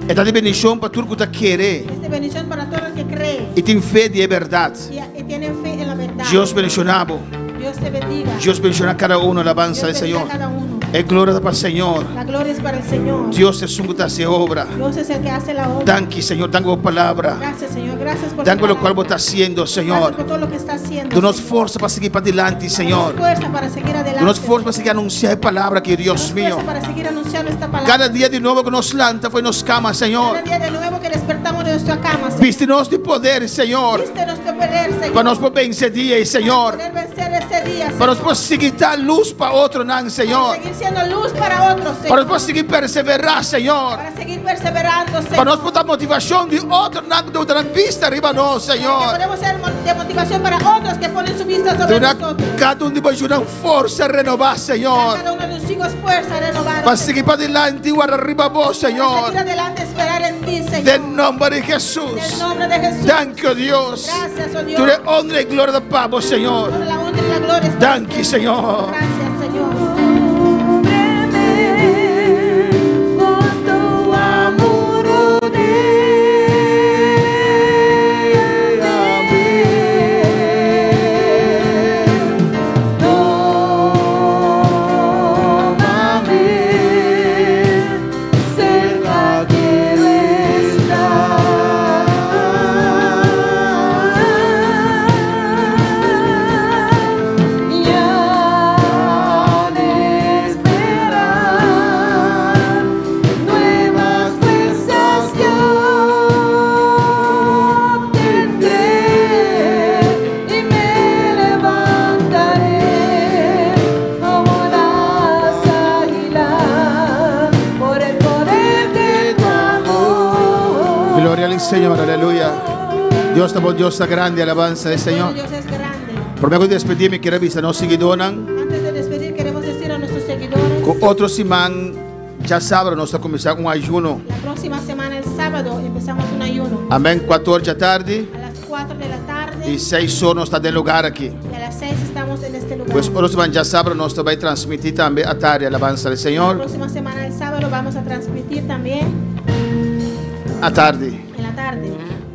E ta di bendishon pa tur ku ta kere. Es de bendición para todo el que cree I tin fe den bèrdat. y, y tienen fe en la verdad. Dios bendishoná bo. Dios te bendiga. Dios bendishoná kada un, alabansa Dios di bendiga Señor. a cada uno. E gloria ta pa Señor. La gloria es para el Señor. Dios ta esun ku ta hasi obra. Dios es el que hace la obra. Danki, Señor. Danki pa bo palabra. Gracias, Señor. Gracias por tu Danki pa loke palabra. bo ta hasiendo, Gracias Señor. por todo lo que está haciendo. Duna nos Señor. forsa pa sigui pa dilanti, Señor. Danos fuerza para seguir adelante. Duna nos forsa pa sigui anunsiá e palabra aki, Dios Danos mío. fuerza para seguir anunciando esta palabra. Kada dia di nobo ku nos lanta for di nos kama, Señor. Cada día de nuevo que despertamos de nuestra cama, Señor. Bisti nos di poder, Señor. Vístenos de poder, Señor. Pa nos por vense dia, Señor. Para poder vencer este día, Señor. Pa nos por sigui ta lus pa otronan, Para Señor. seguir siendo luz para otros, Señor. Pa nos por sigui perseverá, Señor. Para seguir perseverando, Señor. Pa nos por ta motivashon di otronan ku ta bista riba nos, Que Señor. podemos ser de motivación para otros que ponen su vista sobre Duna nosotros. kada un di bo yunan forsa renobá, Señor. Cada uno de tus hijos fuerza renovada. Pa Señor. sigui pa dilanti, warda riba bo, Para Señor. seguir adelante, esperar en ti, Señor. Den nòmber di En el Hesus. nombre de Jesús. Danki, Dios. Gracias, oh Dios. Tur honra i gloria pa bo, Señor. Toda la honra y la gloria es para Danki, usted. Señor. Gracias, Señor. Cúbreme con tu amor, rodéame. Tómame, cerca quiero estar y al esperar nuevas fuerzas yo tendré y me levantaré como las águilas por el poder de tu amor. Gloria al Señor, aleluya. Dios ta bon, Dios ta grandi, alabansa di Señor. Dios es grande. Promé ku despedí, mi ke bisa nos siguidónan. Antes de despedir, queremos decir a nuestros seguidores, Ku otro siman, djasabra, nos ta kuminsá un ayuno. la próxima semana, el sábado, empezamos un ayuno. Amèn, 4 or di atardi A las 4 de la tarde i 6 or nos ta den e lugá aki. y a las 6 estamos en este lugar. Pues otro siman djasabra, nos ta bai transmití tambe atardi, alabansa di La Señor. próxima semana, el sábado, vamos a transmitir también Atardi. en la tarde.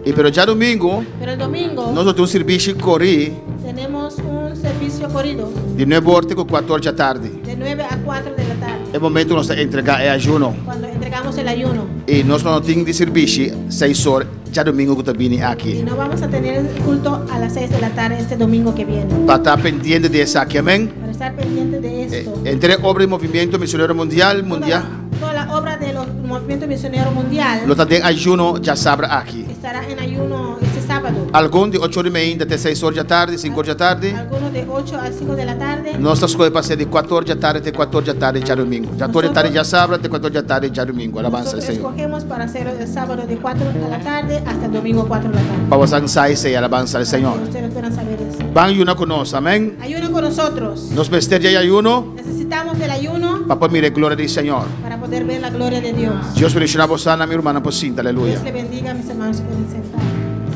I pero djadumingu, Pero el domingo nos tin un servisio korí tenemos un servicio corrido di 9 or te 4 or di atardi. de 9 a 4 de la tarde, E momento nos ta entregá e ayuno. cuando entregamos el ayuno. I nos no tin di servisio 6 or djadumingu ku ta bini Y aki. no vamos a tener el culto a las 6 de la tarde este domingo que viene. Pa ta pendiente di esaki, amèn? Para estar pendiente de esto. Henter obra i movementu misionero mundial, Toda mundial, la, toda la obra del movimiento misionero mundial lo ta den ayuno djasabra aki. estará en ayuno ese sábado. Algun di 8 or di mainta te 6 or di atardi, 5 or di atardi. Algunos de 8 a 5 de la tarde. Nos ta skohe pa hasi di 4 or di atardi te 4 or di atardi djadumingu. 4 or di atardi djasabra te 4 or di atardi djadumingu. Alabansa al Nosotros Señor. escogemos para hacerlo el sábado de 4 de la tarde hasta el domingo 4 de la tarde. Pa boso sa esei, alabansa al Para que Señor. ustedes puedan saber eso. Ban yuna ku nos, amèn. Ayuno con nosotros. Nos mester di ayuno Necesitamos del ayuno pa por mira e gloria di Señor. para poder ver la gloria de Dios. Dios bendishoná boso, mi rumannan por sinta, aleluya. Dios le bendiga, mis hermanos, se pueden sentar.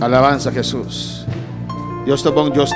Alabansa na Jesus. Dios ta bon, Dios.